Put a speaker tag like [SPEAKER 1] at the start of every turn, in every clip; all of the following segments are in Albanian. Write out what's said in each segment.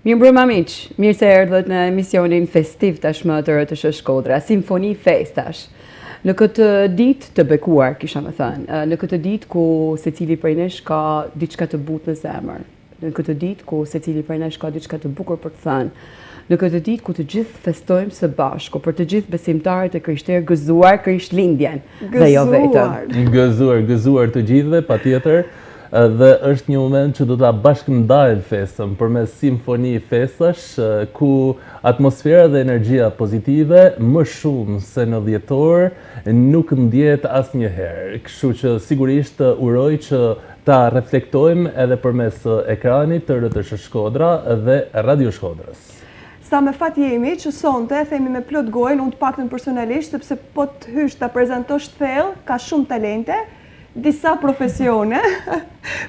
[SPEAKER 1] Mirëmbrëma miq, mirë se erdhët në emisionin festiv tashmë të RTV Shkodra, Simfoni Festash. Në këtë ditë të bekuar, kisha me thënë, në këtë ditë ku secili prej nesh ka diçka të butë në zemër, në këtë ditë ku secili prej nesh ka diçka të bukur për të thënë, në këtë ditë ku të gjithë festojmë së bashku, për të gjithë besimtarët e krishterë gëzuar Krishtlindjen dhe jo vetëm.
[SPEAKER 2] Gëzuar, gëzuar të gjithëve, patjetër. Dhe është një moment që do ta bashkëndajmë festën përmes Simfoni Festash, ku atmosfera dhe energjia pozitive më shumë se në dhjetor nuk ndjehet asnjëherë. Kështu që sigurisht uroj që ta reflektojmë edhe përmes ekranit të RTSH Shkodra dhe Radio Shkodrës.
[SPEAKER 3] Sa me fat jemi që sonte e themi me plot gojën, unë të paktën personalisht, sepse po të hysh ta prezantosh thellë, ka shumë talente, disa profesione,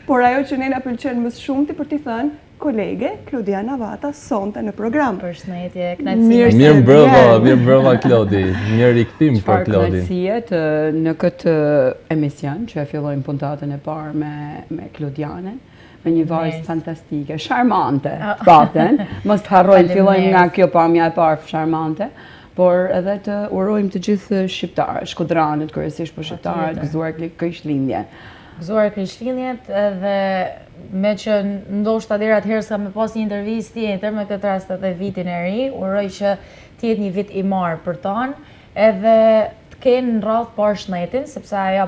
[SPEAKER 3] por ajo që ne na pëlqen më së shumti për t'i thënë, kolege Klodiana Vata sonte në
[SPEAKER 4] program. Përshëndetje, kënaqësi.
[SPEAKER 2] Mirëmbrëma, mirëmbrëma Klodi. Një rikthim për
[SPEAKER 1] Klodin. Çfarë kënaqësie në këtë emision që e fillojmë puntatën e parë me me Klodianën, me një vajzë fantastike, sharmante, ah. paten, mos të harrojmë, fillojmë nga kjo pamja e parë sharmante, por edhe të urojmë të gjithë shqiptarët, shkodranët, kryesisht po shqiptarët, gëzuar Krishtlindjen.
[SPEAKER 4] Gëzuar Krishtlindjet edhe meqë ndoshta deri atëherë s'ka me pas një intervistë tjetër me këtë rast edhe vitin e ri, uroj që të jetë një vit i mbarë për tanë, edhe të kenë në radhë parë shëndetin, sepse ajo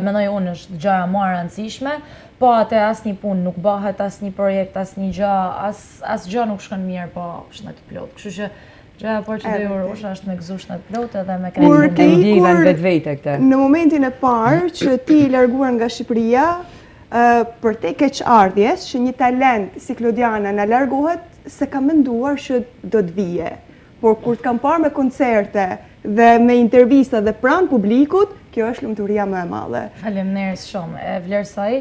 [SPEAKER 4] mendoj unë është gjëja më e rëndësishme, pa atë asnjë punë nuk bëhet, asnjë projekt, asnjë gjë, as asgjë nuk shkon mirë pa shëndet të plotë. Kështu që Gjëja e parë që do ju urosha është me gëzu shëndet të plotë edhe me
[SPEAKER 3] kënaqësi. Kur ke ikur vetvete këtë. Në momentin e parë që ti je larguar nga Shqipëria, përtej keqardhjes që një talent si Klodiana na largohet, s'e kam menduar që do të vije. Por kur të kam parë me koncerte dhe me intervista dhe pranë publikut, kjo është lumturia më e
[SPEAKER 4] madhe. Faleminderit shumë, e vlerësoj.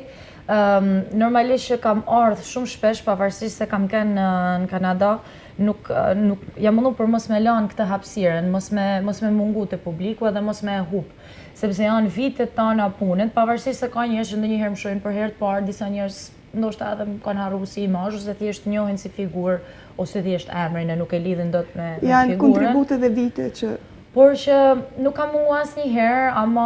[SPEAKER 4] Normalisht që kam ardhë shumë shpesh, pavarësisht se kam kenë në Kanada, nuk nuk jam mundu për mos me lanë këtë hapësirën, mos me mos me mungu te publiku edhe mos me e hup, sepse janë vite të tana pune, pavarësisht se ka njerëz që ndonjëherë më shohin për herë të parë, disa njerëz ndoshta edhe më kanë harru si imazh ose thjesht njohin si figurë ose thjesht emrin e nuk e lidhin dot me, me
[SPEAKER 3] janë figurën. Janë kontribute dhe vite që
[SPEAKER 4] Por që nuk kam mungu asnjëherë, ama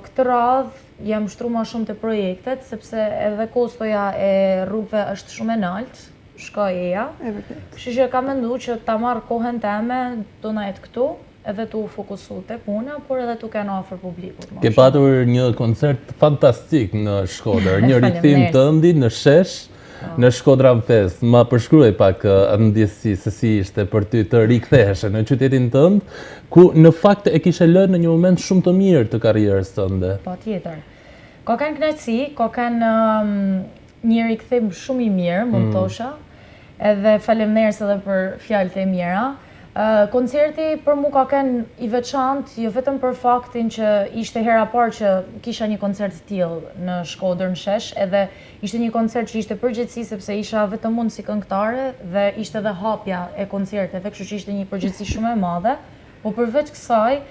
[SPEAKER 4] këtë radhë jam shtru ma shumë te projektet, sepse edhe kostoja e rrugëve është shumë e naltë, shkoj e ja.
[SPEAKER 3] E vërtetë.
[SPEAKER 4] Kështu që kam mendu që ta marr kohën teme, tu nejt këtu, edhe tu u fokusu te puna, por edhe tu kenë afër
[SPEAKER 2] publikut. Ke patur një koncert fantastik në Shkodër, një rikthim tëndin në shesh, po. në Shkodra Fest. Ma përshkruaj pak ndjesi se si ishte për ty të riktheheshe në qytetin tënd, ku në fakt e kishe lënë në një moment shumë të mirë të karrierës
[SPEAKER 4] tënde. Patjetër. Ka kenë kënaqësi, ka kenë Një rikthim shumë i mirë, mund të mm. thosha. Edhe faleminderit edhe për fjalët e mira. Koncerti për mu ka kenë i veçantë, jo vetëm për faktin që ishte hera parë që kisha një koncert të tillë në Shkodër në shesh, edhe ishte një koncert që ishte përgjegjësi sepse isha vetëm unë si këngëtare dhe ishte edhe hapja e koncerteve, kështu që ishte një përgjegjësi shumë e madhe. Po përveç kësaj,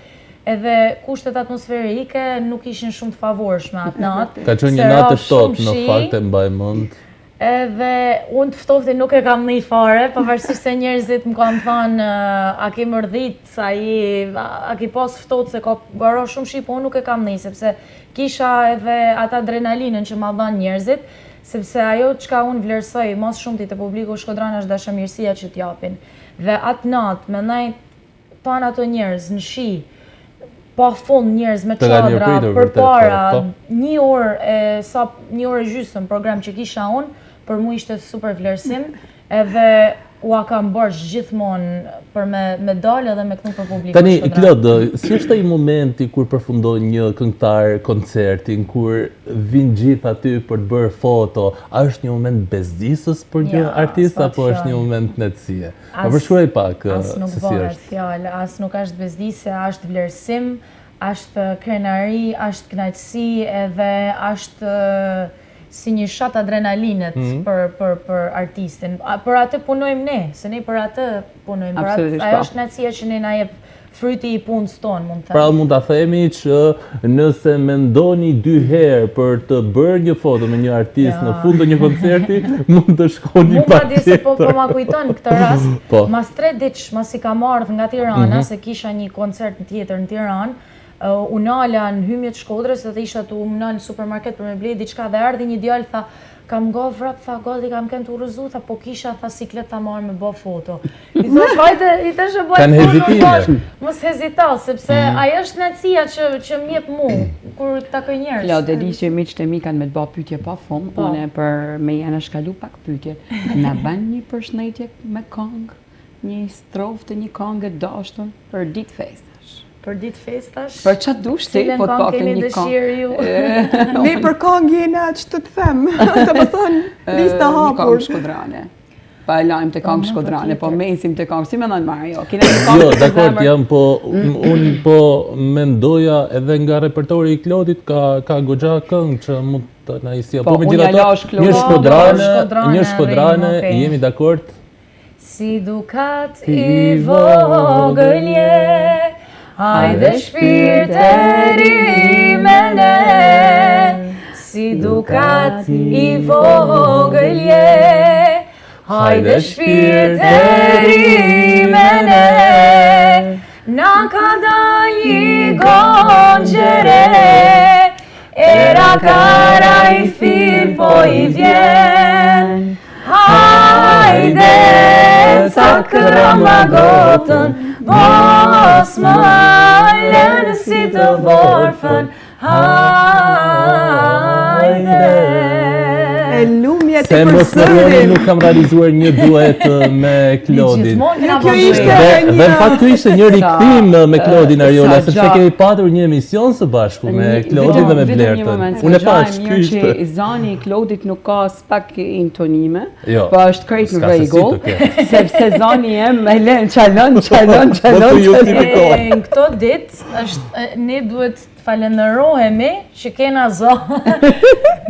[SPEAKER 4] edhe kushtet atmosferike nuk ishin shumë të favorshme atë
[SPEAKER 2] natë. Ka qenë një natë e ftohtë në fakt e mbaj
[SPEAKER 4] mend. Edhe unë të ftohtin nuk e kam ni fare, pavarësisht se njerëzit më kanë thënë a ke mërdhit, a i a ke pas ftohtë se ka ra shumë shi, po unë nuk e kam ni sepse kisha edhe atë adrenalinën që ma dhanë njerëzit, sepse ajo çka unë vlerësoj më së shumti te publiku shkodran është dashamirësia që t'japin. Dhe atë natë me nejt tanë ato njerëz në shi, pa fund njerëz me çadra përpara, po. një orë e sa një orë e gjysmë program që kisha unë, për mu ishte super vlerësim, edhe ua kam borxh gjithmonë për me, me dalë edhe me kënu për
[SPEAKER 2] publikun. Tani, Klod, si është ai momenti kur përfundon një këngëtar koncertin, kur vijnë gjithë aty për të bërë foto, a është një moment bezdisës për një artist, apo është një moment kënaqësie? Ma përshkruaj pak
[SPEAKER 4] se si është. As nuk bëhet fjalë, as nuk është bezdisje, është vlerësim, është krenari, është kënaqësi edhe është si një shot adrenalinit mhm. për për për artistin. Për atë punojmë ne, se ne për atë punojmë, për atë ajo po. është kënaqësia që ne na jep. fryti i punës tonë, mund
[SPEAKER 2] të them. Pra mund ta themi që nëse mendoni dy herë për të bërë një foto me një artist në fund të një koncerti, mund të shkoni
[SPEAKER 4] patjetër. Mu madje se po, po ma kujton këtë rast, po. mas tre ditësh, masi kam ardhë nga Tirana, mm -hmm. se kisha një koncert tjetër në Tiranë, u nala në hymje të Shkodrës edhe isha tu u nalë në supermarket për me ble diçka dhe erdhi një djalë tha kam nga vrap tha gati kam kenë tu rrëzu tha po kisha tha siklet ta marr me bë foto. I thosh hajde i thashë bëj foto thash mos hezito sepse mm. ajo është kënaqësia që që më jep mu kur takoj njerëz.
[SPEAKER 1] Klod, e di që miqtë e mi kanë me të bë pyetje pa fund, po. unë për me i anashkalu pak pyetjet. Na bën një përshëndetje me këngë, një strofë të një kënge të dashtun për ditë festash.
[SPEAKER 4] Për ditë festash?
[SPEAKER 1] Për ça të dush ti, po të paktën një
[SPEAKER 4] këngë. Ju?
[SPEAKER 3] Ne për këngë jena që të të them, të më thënë, lista hapur.
[SPEAKER 1] Një këngë shkodrane. Pa e lajmë të këngë po, shkodrane, po mesim të këngë, si mendon Mario?
[SPEAKER 2] Kina një këngë Jo, dakord jam, po unë po mendoja edhe nga repertori i Klodit ka, ka goxha këngë që mund të na i sjellë.
[SPEAKER 1] Po, po
[SPEAKER 2] megjithatë, një shkodrane, një shkodrane, jemi dakord,
[SPEAKER 4] Si dukat i vogël je, hajde shpirt e ri me ne. Si dukat i vogël je, hajde shpirt e ri me ne. Na ka dalë një gonxhe e re, Era karajfil po i vjen Hajde, ca kërrama gotën Mos më lënë si të vorfën Hajde
[SPEAKER 3] E lumja të
[SPEAKER 2] Se mos më rroni nuk kam realizuar një duet me Klodin.
[SPEAKER 3] Jo, kjo ishte
[SPEAKER 2] dhe, një... Dhe në fakt ky ishte një rikthim me Klodin Ariola, sepse kemi patur një emision së bashku me Klodin dhe me Blertën.
[SPEAKER 1] Unë e pashë, ky ishte. Që zani i Klodit nuk ka aspak intonime, jo, po është krejt në rregull, sepse zani jem e len, çalon, çalon, çalon.
[SPEAKER 4] Në këto ditë, është, ne duhet të falenderohemi që kena zë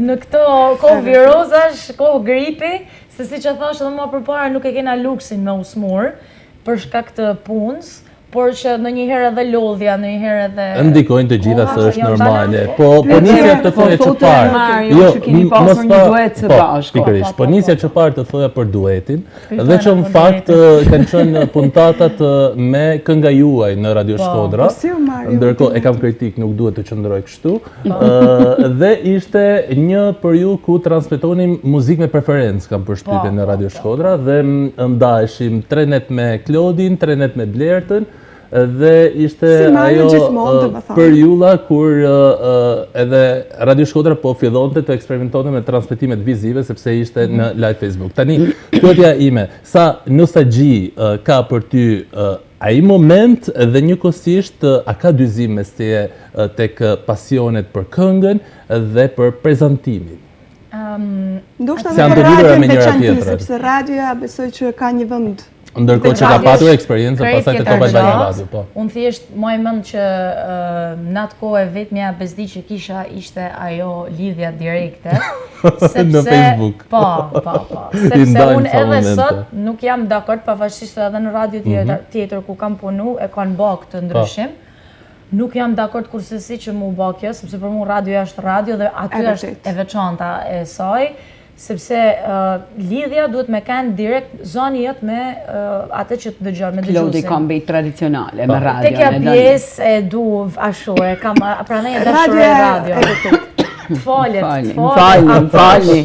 [SPEAKER 4] në këto kohë virozash, kohë gripi, se siç e thashë edhe ma përpara nuk e kena luksin me u smur, për shkak të punës, por që ndonjëherë edhe lodhja, ndonjëherë
[SPEAKER 2] edhe... Ndikojnë të gjitha se është normale. Po, po nisja të thoja që parë.
[SPEAKER 1] Jo, që keni pasur një duet së
[SPEAKER 2] po, bashku. Pikërisht, po nisja që parë të thoja për duetin, dhe që në fakt kanë qenë puntatat me kënga juaj në Radio po. Shkodra.
[SPEAKER 3] Po,
[SPEAKER 2] Ndërkohë e kam kritik, nuk duhet të qëndroj kështu. Dhe ishte një periudhë ku transmetonim muzikë me preferencë, kam përshtypjen në Radio Shkodra dhe ndaheshim tre net me Klodin, tre net me Blertën dhe ishte ajo periudha kur edhe Radio Shkodra po fillonte të eksperimentonte me transmetimet vizive sepse ishte në live Facebook. Tani, pyetja ime, sa nostalgji ka për ty Ai moment dhe njëkohësisht a ka dyzim mes teje tek pasionet për këngën dhe për
[SPEAKER 3] prezantimin? Ndoshta edhe për radion në veçanti, sepse radioja besoj që ka një
[SPEAKER 2] vend Ndërkohë që ka patur eksperiencën pastaj te Top Albania
[SPEAKER 4] Radio, po. Unë thjesht maj mend që në atë kohë e vetmja bezdi që kisha ishte ajo lidhja direkte.
[SPEAKER 2] Sepse, në Facebook.
[SPEAKER 4] Po, po, po. Sepse unë edhe sot nuk jam dakord, pavarësisht se edhe në radio mhm. tjetër, tjetër ku kam punu e kanë ba këtë po. ndryshim. Nuk jam dakord kurrsesi që mu ba kjo, sepse për mu radioja është radio dhe aty është e veçanta e saj, sepse lidhja duhet me kanë direkt zani jot me atë që të dëgjon, me
[SPEAKER 1] dëgjuesin. Klodi ka mbet tradicionale me
[SPEAKER 4] radio. Te kjo pjesë e du ashtu e kam prandaj e dashuroj
[SPEAKER 3] radio.
[SPEAKER 4] Të falet, të
[SPEAKER 1] falet. Më falni,
[SPEAKER 3] më falni.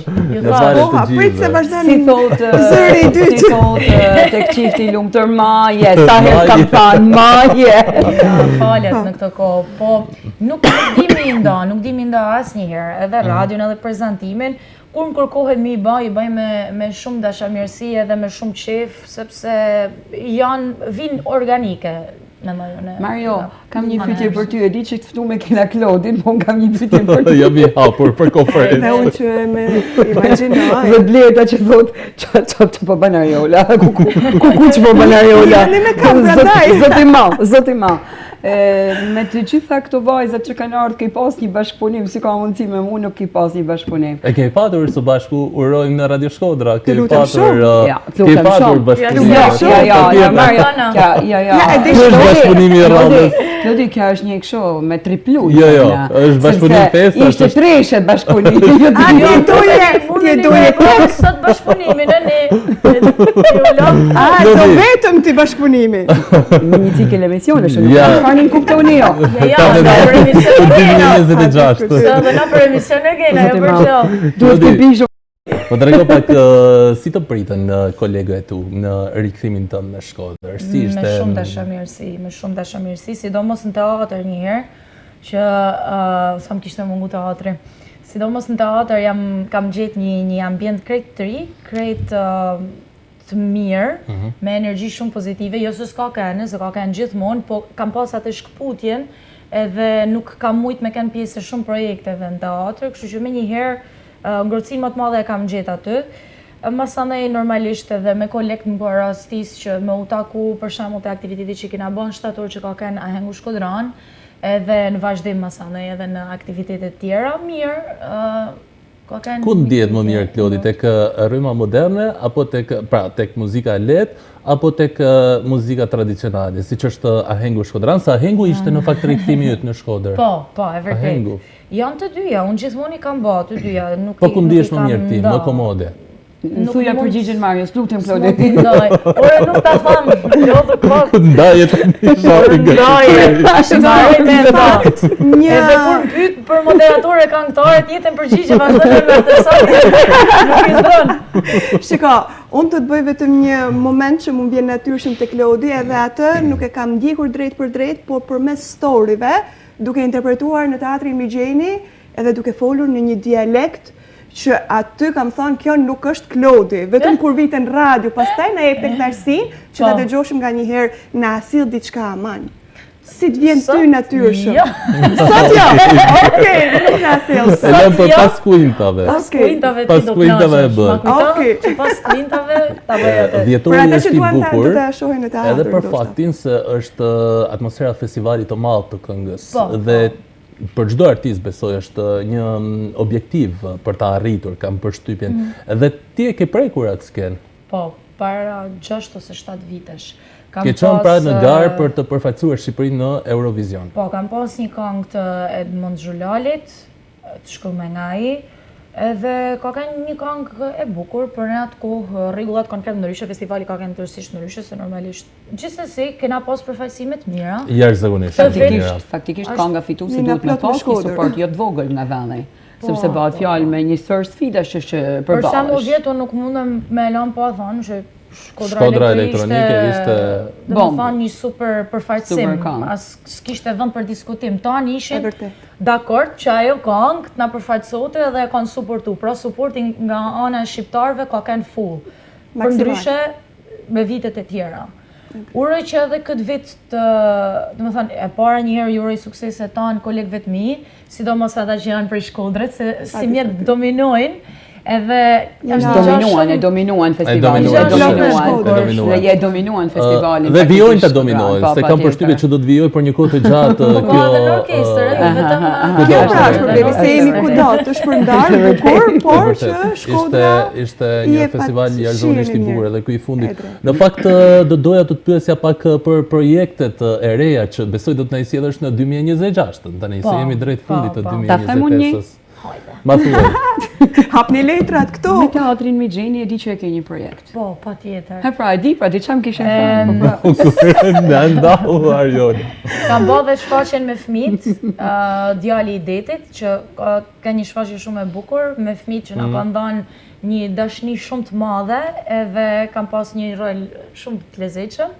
[SPEAKER 3] Po, prit se vazhdon
[SPEAKER 1] si thotë
[SPEAKER 3] zëri i
[SPEAKER 1] dytë. Si thotë tek çifti i lumtur maje, sa herë kam thënë maje.
[SPEAKER 4] Falet në këtë kohë, po nuk di me i nda, nuk di me i nda asnjëherë, edhe mhm. radion edhe prezantimin, kur më kërkohet me i ba, i bëj me me shumë dashamirësi edhe me shumë qejf, sepse janë vijnë organike
[SPEAKER 1] mendoj unë. Mario, kam një pyetje për ty, e di që të ftume kena Klodin, po unë kam një pyetje për
[SPEAKER 2] ty. Jam i hapur për
[SPEAKER 3] konferencë. Dhe unë që me imagjinoj.
[SPEAKER 1] Dhe Blerta që thot, ça ça ça po bën Ariola, ku ku ku ku që po bën Ariola.
[SPEAKER 3] Ne me kam prandaj.
[SPEAKER 1] Zoti i madh, zoti i madh. Me të gjitha këto vajzat që kanë ardhur ke pas një bashkëpunim, si ka mundësi me mua nuk ke pas një
[SPEAKER 2] bashkëpunim. E kemi patur së bashku urojmë në Radio Shkodra, kemi patur ja, kemi patur bashkëpunim.
[SPEAKER 1] Ja, ja, ja, ja, Mario, ja, ja, ja.
[SPEAKER 2] Ja, e Ky është bashkëpunimi i
[SPEAKER 1] radhës. Klodi, kjo është një kështu me triplu.
[SPEAKER 2] Jo, jo, është bashkëpunim
[SPEAKER 1] festa. Ishte treshe bashkëpunimi.
[SPEAKER 3] Jo, A ti doje, ti doje
[SPEAKER 4] tek sot bashkëpunimin, ne.
[SPEAKER 3] A do vetëm ti bashkëpunimi.
[SPEAKER 1] Me një cikël emisionesh, nuk ja. ka një kuptoni
[SPEAKER 4] jo. Ja, ja, për emision e kena. 2026. Dhe na për emision e kena, jo për
[SPEAKER 1] show. Duhet të bishë.
[SPEAKER 2] Po trego pak si të pritën kolegët e tu në rikthimin tënd në Shkodër. Si
[SPEAKER 4] ishte? Me shumë dashamirësi, me shumë dashamirësi, sidomos në teatër një herë që uh, sa më kishte mungu teatri. Sidomos në teatër jam kam gjetë një një ambient krejt të ri, krejt uh, të mirë, mm -hmm. me energji shumë pozitive, jo se s'ka kenë, se ka kenë gjithmonë, po kam pas atë shkëputjen edhe nuk kam mujt me kenë pjesë e shumë projekteve në teatër, kështu që menjëherë ngrohtësinë më të madhe e kam gjetë aty. Masanej normalisht edhe me kolegët më ka rastis që me u taku për shembull te aktiviteti që kena bën shtator që ka kenë Ahengu Shkodran, edhe në vazhdim masanej edhe në aktivitete tjera, mirë,
[SPEAKER 2] Ka qenë Ku ndihet më mirë Klodi, tek rryma moderne apo tek pra tek muzika e lehtë apo tek muzika tradicionale, siç është ahengu shkodran, se ahengu ishte në fakt rikthimi yt në Shkodër.
[SPEAKER 4] Po, po, e vërtetë. Ahengu. Janë të dyja, unë gjithmonë i kam ba të dyja,
[SPEAKER 2] nuk Po ku ndihesh më mirë ti, më komode?
[SPEAKER 1] Nuk Thuja përgjigjen Marios, lutem Klodi.
[SPEAKER 4] S'mund t'i ndaj. Ore nuk ta tham, lodhu
[SPEAKER 2] kot. Ku ndaje tani
[SPEAKER 4] shohi Ndaje. Ndaje me ta. Një Edhe kur më pyet për moderatore e këngëtare, të njëjtën përgjigje vazhdoj me atë sot. Nuk i
[SPEAKER 3] dhën. Shiko, unë do të bëj vetëm një moment që më vjen natyrshëm te Klodi, edhe atë nuk e kam ndjekur drejt për drejt, por përmes storyve, duke interpretuar në teatrin Migjeni, edhe duke folur në një dialekt që aty kam thënë kjo nuk është Klodi, vetëm kur vite në radio, pastaj na jepte kënaqësinë që ta po. dëgjoshim nganjëherë na sill diçka aman. Si të vjen ty natyrshëm?
[SPEAKER 4] Jo.
[SPEAKER 3] Sot jo. Okej, nuk na
[SPEAKER 2] sill. Sot jo. Për pas kuintave.
[SPEAKER 4] Pas kuintave ti do
[SPEAKER 2] kuintave e bën.
[SPEAKER 4] Okej. Që pas kuintave ta bëj
[SPEAKER 2] atë. Dhjetori është i bukur.
[SPEAKER 3] Do ta shohin në
[SPEAKER 2] teatr. Edhe për faktin se është atmosfera festivalit të madh të këngës po, dhe po. Për çdo artist besoj është një mm, objektiv për ta arritur, kam përshtypjen. Mm. Dhe ti e ke prekur atë
[SPEAKER 4] skenë. Po, para 6 ose 7 vitesh.
[SPEAKER 2] Kam ke qenë pra në garë për të përfaqësuar Shqipërinë në Eurovision.
[SPEAKER 4] Po, kam pas një këngë të Edmond Zhulalit, të shkrume nga ai, edhe ka qenë një këngë e bukur, por në atë kohë rregullat kanë qenë ndryshe, festivali ka qenë tërësisht ndryshe, se normalisht Gjithsesi, kena pas përfaqësime të
[SPEAKER 2] mira. Jashtëzakonisht të
[SPEAKER 1] mira. Faktikisht kanga fituese duhet me pas një suport jo të vogël nga vendi. Po, sepse bëhet po, fjalë po. me një sërë sfidash që që
[SPEAKER 4] përballesh. Për shembull vjet unë nuk mundem me e lënë pa thënë që Shkodra,
[SPEAKER 2] Elektronike ishte
[SPEAKER 4] do të thonë një super përfaqësim, as s'kishte vend për diskutim. Tanë ishin dakord që ajo këngë të na përfaqësonte edhe e kanë suportu. Pra suporti nga ana e shqiptarëve ka qenë full. Përndryshe me vitet e tjera. Uroj që edhe këtë vit të, domethënë, e para njëherë ju uroj suksese tanë kolegëve të mi, sidomos ata që janë prej Shkodrës, se simjet dominojnë, edhe
[SPEAKER 1] është dominuan, e dominuan festivalin, e dominuan, dhe e dominuan festivalin.
[SPEAKER 2] Dhe vijojnë të dominojnë, po, se kam përshtypjen që do të vijojë për një kohë të gjatë
[SPEAKER 4] po, kjo. Po, edhe në orkestër, jo vetëm
[SPEAKER 3] Kjo pra është problemi, se jemi kudo të shpërndarë, bukur, por që
[SPEAKER 2] Shkodra ishte një festival jashtëzakonisht i bukur edhe ky i fundit. Në fakt do doja të të pyesja pak për projektet e reja që besoj do të na i sjellësh në 2026-ën, tani se po, jemi drejt po, fundit të 2025-s. Po.
[SPEAKER 3] Hajde. Ma thuaj. Hapni letrat këtu.
[SPEAKER 1] Me teatrin Migjeni e di që e ke një projekt.
[SPEAKER 4] Po, patjetër.
[SPEAKER 1] He pra, e di, pra, diçka më kishe thënë.
[SPEAKER 2] Po, pra. Na ndau
[SPEAKER 4] Arjona. Kam bë dhe shfaqjen me fëmijët, djali i detit, që Ka një shfaqje shumë e bukur me fëmijët që na mm. kanë dhënë një dashni shumë të madhe edhe kam pas një rol shumë të lezetshëm.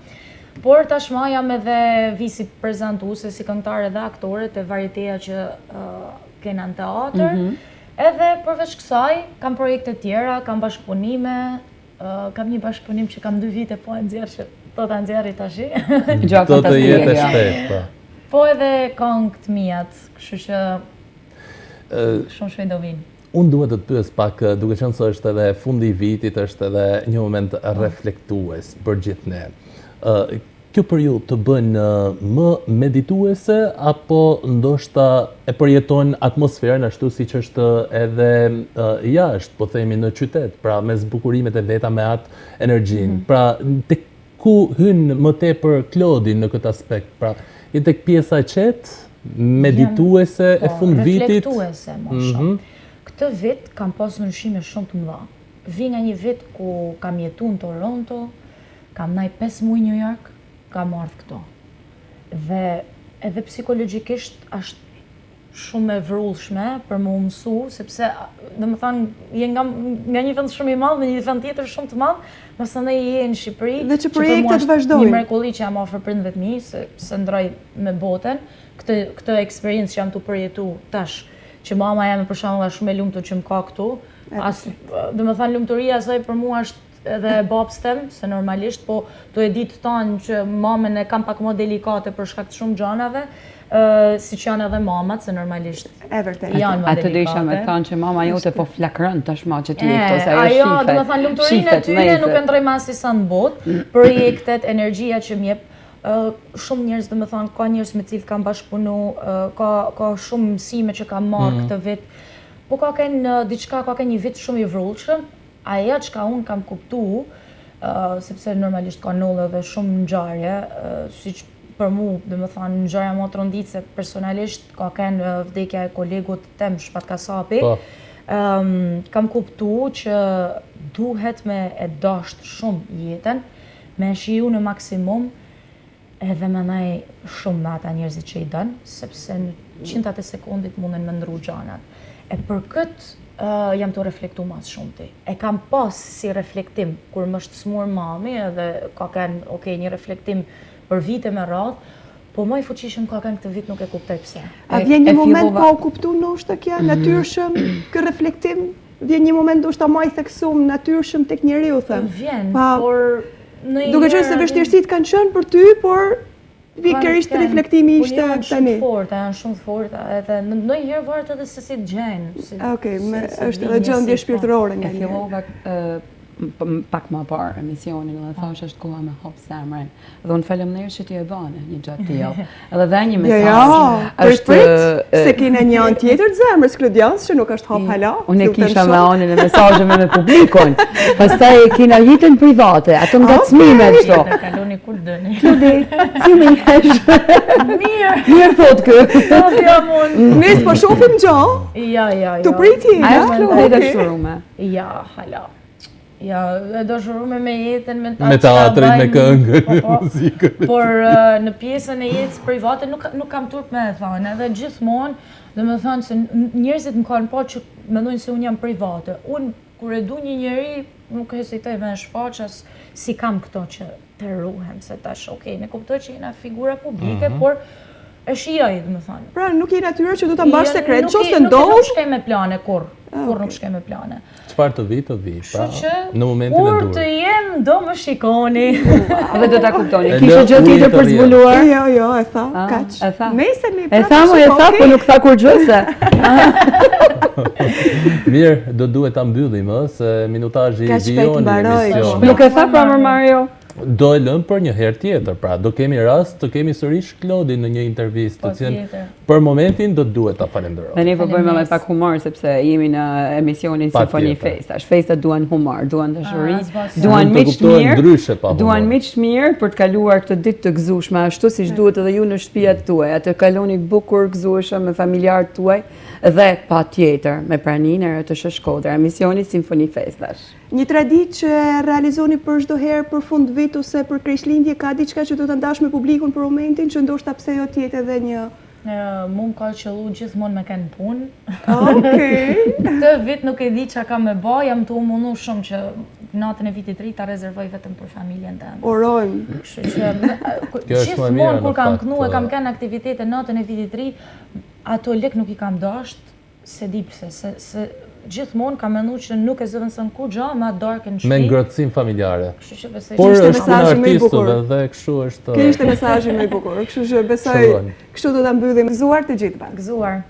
[SPEAKER 4] Por tashmë jam edhe vi si prezantuese, si këngëtare dhe aktore te varieteja që uh, kena në teatër. Mm -hmm. Edhe përveç kësaj, kam projekte tjera, kam bashkëpunime, uh, kam një bashkëpunim që kam dy vite po e nxjerr që do ta nxjerri
[SPEAKER 2] tashi. Do të jetë shpejt,
[SPEAKER 4] po. Po edhe këngë të miat, kështu që Shumë shpejt do
[SPEAKER 2] vinë. Unë duhet të të pyes pak, duke qenë se është edhe fundi i vitit, është edhe një moment reflektues për gjithë ne. Kjo për ju të bën më medituese apo ndoshta e përjeton atmosferën ashtu siç është edhe jashtë, po themi në qytet, pra me zbukurimet e veta me atë energjinë. Mm -hmm. Pra tek ku hyn më tepër Klodi në këtë aspekt? Pra, je tek pjesa e qetë, medituese e po, fundvitit?
[SPEAKER 4] Reflektuese më mhm. shumë. Mm -hmm. Këtë vit kam pas ndryshime shumë të mëdha. Vi nga një vit ku kam jetu në Toronto, Kam nejt 5 muaj New York, kam ardhë këtu. Dhe edhe psikologjikisht është shumë e vrullshme për me u mësu, sepse, domethënë, je nga, nga një vend shumë i madh në një vend tjetër shumë të madh, masanej je në Shqipëri,
[SPEAKER 3] dhe që projektet vazhdojnë.
[SPEAKER 4] Një mrekulli që jam afër prindve të mi, se, s'e ndrroj me botën, këtë, këtë eksperiencë që jam tu përjetu tash, që mama jeme për shembull është shumë e lumtur që më ka këtu, as, domethënë, lumturia e saj për mua është edhe e babës tem, se normalisht, po tu e ditë tanë që mamën e kam pak më delikate për shkak të shumë gjanave, siç janë edhe mamat, se normalisht
[SPEAKER 3] e vërtetë.
[SPEAKER 4] janë më delikate.
[SPEAKER 1] Atë do isha me thanë që mama jote po flakron tashmë që ti je këtu, se ajo
[SPEAKER 4] shifet. Ajo, domethënë, lumturinë e tyne nuk e ndrroj me asnjë në botë, projektet, energjia që më jep, shumë njerëz, domethënë, ka njerëz me cilët kam bashkëpunu, ka, ka shumë mësime që kam marrë mm. këtë vit, po ka kenë diçka, ka kenë një vit shumë i vrullshëm, Ajo çka unë kam kuptu, sepse normalisht ka ndodhë edhe shumë ngjarje, siç për mu, domethënë, ngjarja më tronditëse personalisht ka kenë vdekja e kolegut tem Shpat Kasapi, po. kam kuptu që duhet me e dasht shumë jetën, me e shiju në maksimum, edhe me nej shumë me ata njerëzit që i don, sepse në qindtat e sekundit munden me ndrru gjanat. E për këtë uh, jam tu reflektu ma s'shumti. E kam pas si reflektim, kur më është smur mami edhe ka kenë, ok, një reflektim për vite me radhë, po më i fuqishëm ka kenë këtë vit nuk e kuptoj pse.
[SPEAKER 3] A vjen një moment pa u kuptu ndoshta kjo, natyrshëm, ky reflektim? Vjen një moment ndoshta ma i theksum natyrshëm tek njeriu them.
[SPEAKER 4] Vjen, pa, por
[SPEAKER 3] në Duke qenë se vështirësitë kanë qenë për ty, por pikërisht reflektimi po ishte
[SPEAKER 4] tani. Janë shumë të forta, janë shumë të forta, edhe ndonjëherë varet edhe se si të gjenë.
[SPEAKER 3] Si, Okej, okay, është edhe gjendje po. shpirtërore
[SPEAKER 1] nga një. E fillova pak më parë emisionin dhe thashë është koha me hap zemrën. Dhe unë faleminderit që ti e bane një gjë të tillë. Edhe dhe një
[SPEAKER 3] mesazh. Jo, jo, është prit, se kena një anë tjetër të zemrës Klodianës që nuk është hap hala.
[SPEAKER 1] Unë e kisha me anën e mesazheve me publikun. Pastaj e kena jetën private, ato ngacmime
[SPEAKER 4] kështu. Kaloni kur doni.
[SPEAKER 1] Klodi, si më jesh?
[SPEAKER 4] Mirë.
[SPEAKER 1] Mirë thot
[SPEAKER 4] kë. Po jam
[SPEAKER 3] unë. Ne s'po shohim gjë.
[SPEAKER 4] Ja, ja,
[SPEAKER 3] ja. Të priti.
[SPEAKER 1] A është Klodi e dashurume?
[SPEAKER 4] Ja, hala. Ja, e dashurume me jetën,
[SPEAKER 2] me, me teatrin, me këngën, po, me po. muzikën.
[SPEAKER 4] Por në pjesën e jetës private nuk, nuk kam turp me e thonë, edhe gjithmonë, domethënë se njerëzit më kanë pa që mendojnë se unë jam private. Unë, kur e du një njeri, nuk hezitoj me e shfaq, as s'i kam këto që të ruhem, se tash, okej, ne kuptoj që jena figura publike, mm -hmm. por e shijoj, domethënë.
[SPEAKER 3] Pra, nuk je natyra që do ta mbash sekret, që se
[SPEAKER 4] ndodh? Nuk shkoj me plane, kurrë, ah, kurrë nuk shkoj me
[SPEAKER 2] plane. Çfarë të vi, të vi, pra, në momentin e duhur.
[SPEAKER 4] Kur të jem, do më shikoni.
[SPEAKER 1] Dhe do ta kuptoni. Kishe gjë tjetër për zbuluar?
[SPEAKER 3] Jo, jo, e tha, ah, kaq.
[SPEAKER 1] E tha.
[SPEAKER 3] Nëse ne
[SPEAKER 1] E tha, mo, e tha, po nuk tha kurrgjë se.
[SPEAKER 2] Mirë, do duhet ta mbyllim, ë, se minutazhi vijon në emision.
[SPEAKER 1] Nuk e tha pra më Mario.
[SPEAKER 2] Do e lëmë për një herë tjetër, pra do kemi rast të kemi sërish Klodin në një intervistë, të cilën për momentin do duhet ta falenderojmë.
[SPEAKER 1] Dhe ne po bëjmë edhe pak humor sepse jemi në emisionin Simfoni Festash. Festat duan humor, duan dashuri, ah, duan miq të mirë, duan miq të mirë për të kaluar këtë ditë të gëzueshme, ashtu siç duhet edhe ju në shtëpiat tuaja, të kaloni bukur gëzueshëm me familjarët tuaj dhe patjetër me praninë e RTSH Shkodra, emisioni Simfoni Festash.
[SPEAKER 3] Një traditë që e realizoni për çdo herë për fund vit ose për Krishtlindje, ka diçka që do ta ndash me publikun për momentin që ndoshta pse jo të jetë edhe
[SPEAKER 4] një Mu më ka qëllu gjithmonë me kenë punë.
[SPEAKER 3] Okej.
[SPEAKER 4] Këtë vit nuk e di ça kam me ba, jam tu u mundu shumë që natën e vitit të ri ta rezervoj vetëm për familjen
[SPEAKER 3] teme. Urojmë.
[SPEAKER 4] Kështu që gjithmonë kur kam knu e kam kenë aktivitete natën e vitit të ri, ato lek nuk i kam dasht, S'e di pse, se, se gjithmonë kam mendu që nuk e zëvendëson kurgja me atë darkën në
[SPEAKER 2] shtëpi. Me ngrohtësinë familjare.
[SPEAKER 4] Kështu që besoj
[SPEAKER 2] Por që ishte mesazhi më i bukur. Dhe kështu
[SPEAKER 3] është. Ky ishte mesazhi më i bukur. Kështu që besoj kështu do ta mbyllim. Gëzuar të gjithëve.
[SPEAKER 4] Gëzuar.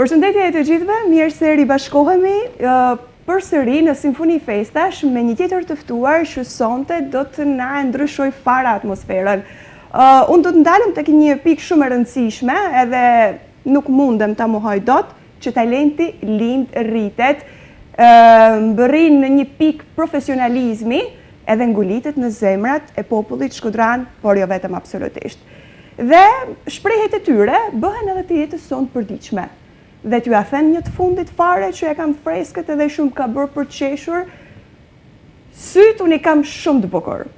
[SPEAKER 3] Përshëndetje të gjithëve, mirë se ribashkohemi përsëri në Simfoni Festash me një tjetër të ftuar që sonte do të na e ndryshojë fare atmosferën. Unë do të ndalem tek një pikë shumë e rëndësishme, edhe nuk mundem ta mohoj dot, që talenti lind, rritet, mbërrin në një pikë profesionalizmi edhe ngulitet në zemrat e popullit shkodran, por jo vetëm absolutisht. Dhe shprehjet e tyre bëhen edhe të jetës sonë të përditshme. Dhe t'jua them një të fundit fare që e kam freskët edhe shumë ka bërë për të qeshur, sytë unë i kam shumë të bukur.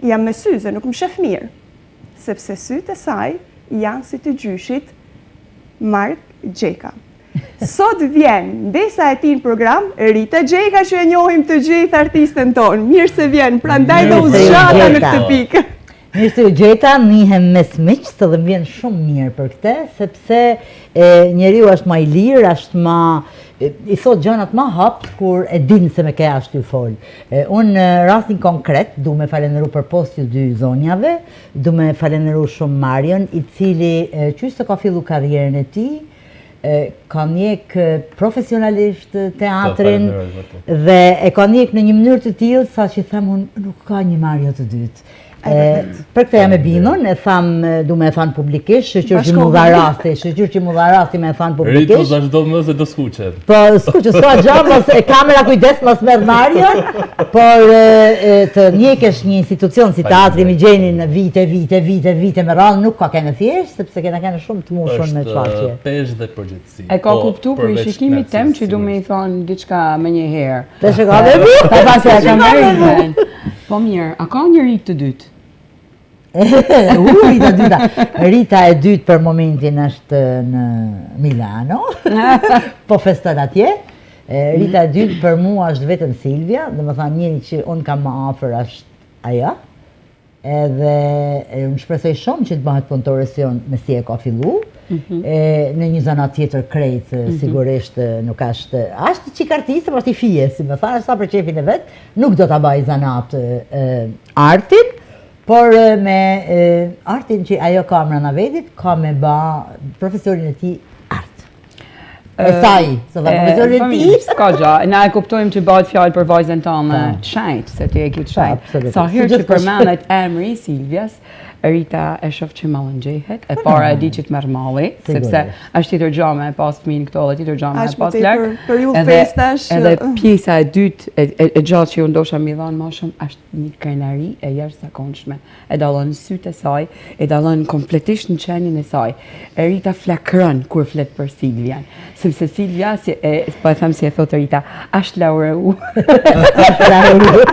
[SPEAKER 3] Jam me syze, nuk më shef mirë, sepse sytë e saj janë si të gjyshit Mark Gjeka. Sot vjen mbesa e tij në program, Rita Gjeka që e njohim të gjithë artisten tonë. Mirë se vjen, prandaj dhe u zgjata në këtë
[SPEAKER 5] pikë. Mirë se ju gjeta, nihem mes miqtë dhe më vjen shumë mirë për këtë, sepse e, njeriu është ma i lirë, është ma i thot gjanat ma hapt kur e din se me ke asht tu fol. E, unë në rastin konkret, du me falenderu përpos ju dy zonjave, du me falenderu shumë Marion, i cili qysh se ka fillu karrierën e tij, ka ndjek profesionalisht teatrin dhe e ka ndjek në një mënyrë të tillë sa që them unë nuk ka një Mario të dytë. Për këtë jam e bindun, e tham, du me e thanë publikisht, shyqyr që m'u dha rasti, shyqyr që m'u dha rasti me e thanë
[SPEAKER 2] publikisht. Rita, vazhdo më se do
[SPEAKER 5] skuqet. Po, skuqet, s'ka gja, mos, e kamera kujdes, mos merr Mario, por të ndjekësh një institucion si teatri Migjeni në vite, vite, vite, vite me radhë, nuk ka kenë thjesht, sepse kena kenë shumë të mushun me
[SPEAKER 2] çfarë. Është peshë dhe
[SPEAKER 1] përgjegjësi. E ka po, kuptu prej shikimit tem që du me i thonë diçka menjëherë.
[SPEAKER 5] Të shë ka dhe
[SPEAKER 1] mu? Pa pa se e kam rritën. Po mirë, a ka një Ritë të dytë?
[SPEAKER 5] U, Rita e dyta. Rita e dytë për momentin është në Milano. po feston atje. Rita e dytë për mua është vetëm Silvia, domethënë njeri që unë kam më afër është ajo. Edhe unë shpresoj shumë që të bëhet punëtore si unë me si e ka fillu, mhm. e, në një zanat tjetër krejt, mm -hmm. sigurisht nuk është, është çik artiste, po është i fije, si me thanë, sa për qefin e vet, nuk do ta baj zanat e, artin, por me e, artin që ajo ka mrena vetit, ka me ba profesionin e tij art. E saj, se dha profesionin e tij.
[SPEAKER 1] S'ka gja, na e kuptojmë që bëhet fjalë për vajzën tonë po. të shenjtë, se ti e ke të shenjtë. Sa herë që përmendet emri i Silvias, Rita e shoh që mallëngjehet, e para e di që të merr malli, sepse është tjetër gja me pas fëmijën këtu dhe tjetër gja me pas
[SPEAKER 3] larg. Edhe,
[SPEAKER 1] edhe pjesa e dytë e, e, e gjatë që ju ndosha mi dhanë ma shumë, është një krenari e jashtëzakonshme. E dallon në sytë e saj, e dallon kompletisht në qenien e saj. E Rita flakron kur flet për Silvian, sepse Silvia, si e, po e them si e thotë Rita, është laureu.
[SPEAKER 5] Është laureu.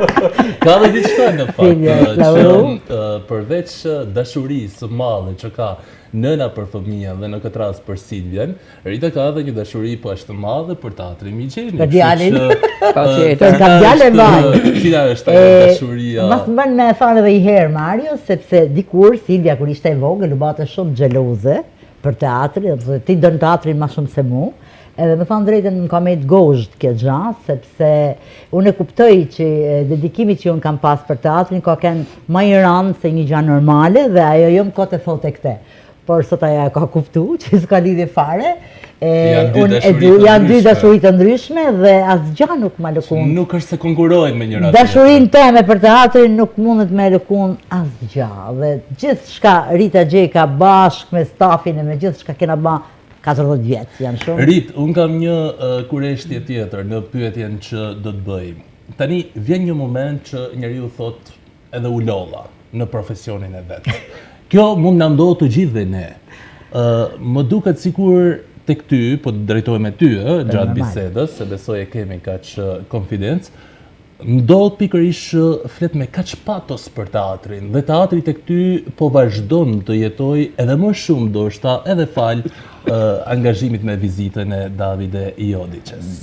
[SPEAKER 2] Ka dhe diçka në fakt, që përveç dashurisë së madhe që ka nëna për fëmijën dhe në këtë rast për Silvian, Rita ka edhe një dashuri po aq të madhe për teatrin
[SPEAKER 5] Migjeni. Për djalin. Patjetër. Ka djalë e
[SPEAKER 2] vaj. Cila është ajo dashuria?
[SPEAKER 5] Mas më bën me e thanë edhe i herë Mario, sepse dikur Silvia kur ishte e vogël u bate shumë xheloze për teatrin, dhe ti don teatrin ma shumë se mu. Edhe me thanë drejtën më ka met gozhdë kjo gja, sepse unë e kuptoj që dedikimi që unë kam pas për teatrin ka kenë ma i randë se një gja normale dhe ajo jo më kot e thote këte. Por sot ajo e ka kuptu që s'ka lidhje fare.
[SPEAKER 2] Janë
[SPEAKER 5] dy dashuri të ndryshme dhe asgja nuk ma lëkund.
[SPEAKER 2] Nuk është se konkurrojnë me njëra
[SPEAKER 5] tjetrën. Dashurinë teme për teatrin nuk mundet me lëkund asgja. Dhe gjithçka Rita Gjeka bashkë me stafin e me gjithçka kena ba 40 vjet, janë
[SPEAKER 2] shumë. Rit, unë kam një kureshtje tjetër në pyetjen që do të bëj. Tani vjen një moment që njeriu thotë edhe u lodha në profesionin e vet. Kjo mund na ndodhë të gjithëve ne. Ë më duket sikur tek ty, po të drejtohem me ty, ë, gjatë bisedës, se besoj e kemi kaq konfidencë, ndodh pikërisht që flet me kaq patos për teatrin dhe teatri tek ty po vazhdon të jetojë edhe më shumë ndoshta edhe falë angazhimit me vizitën e Davide Iodices.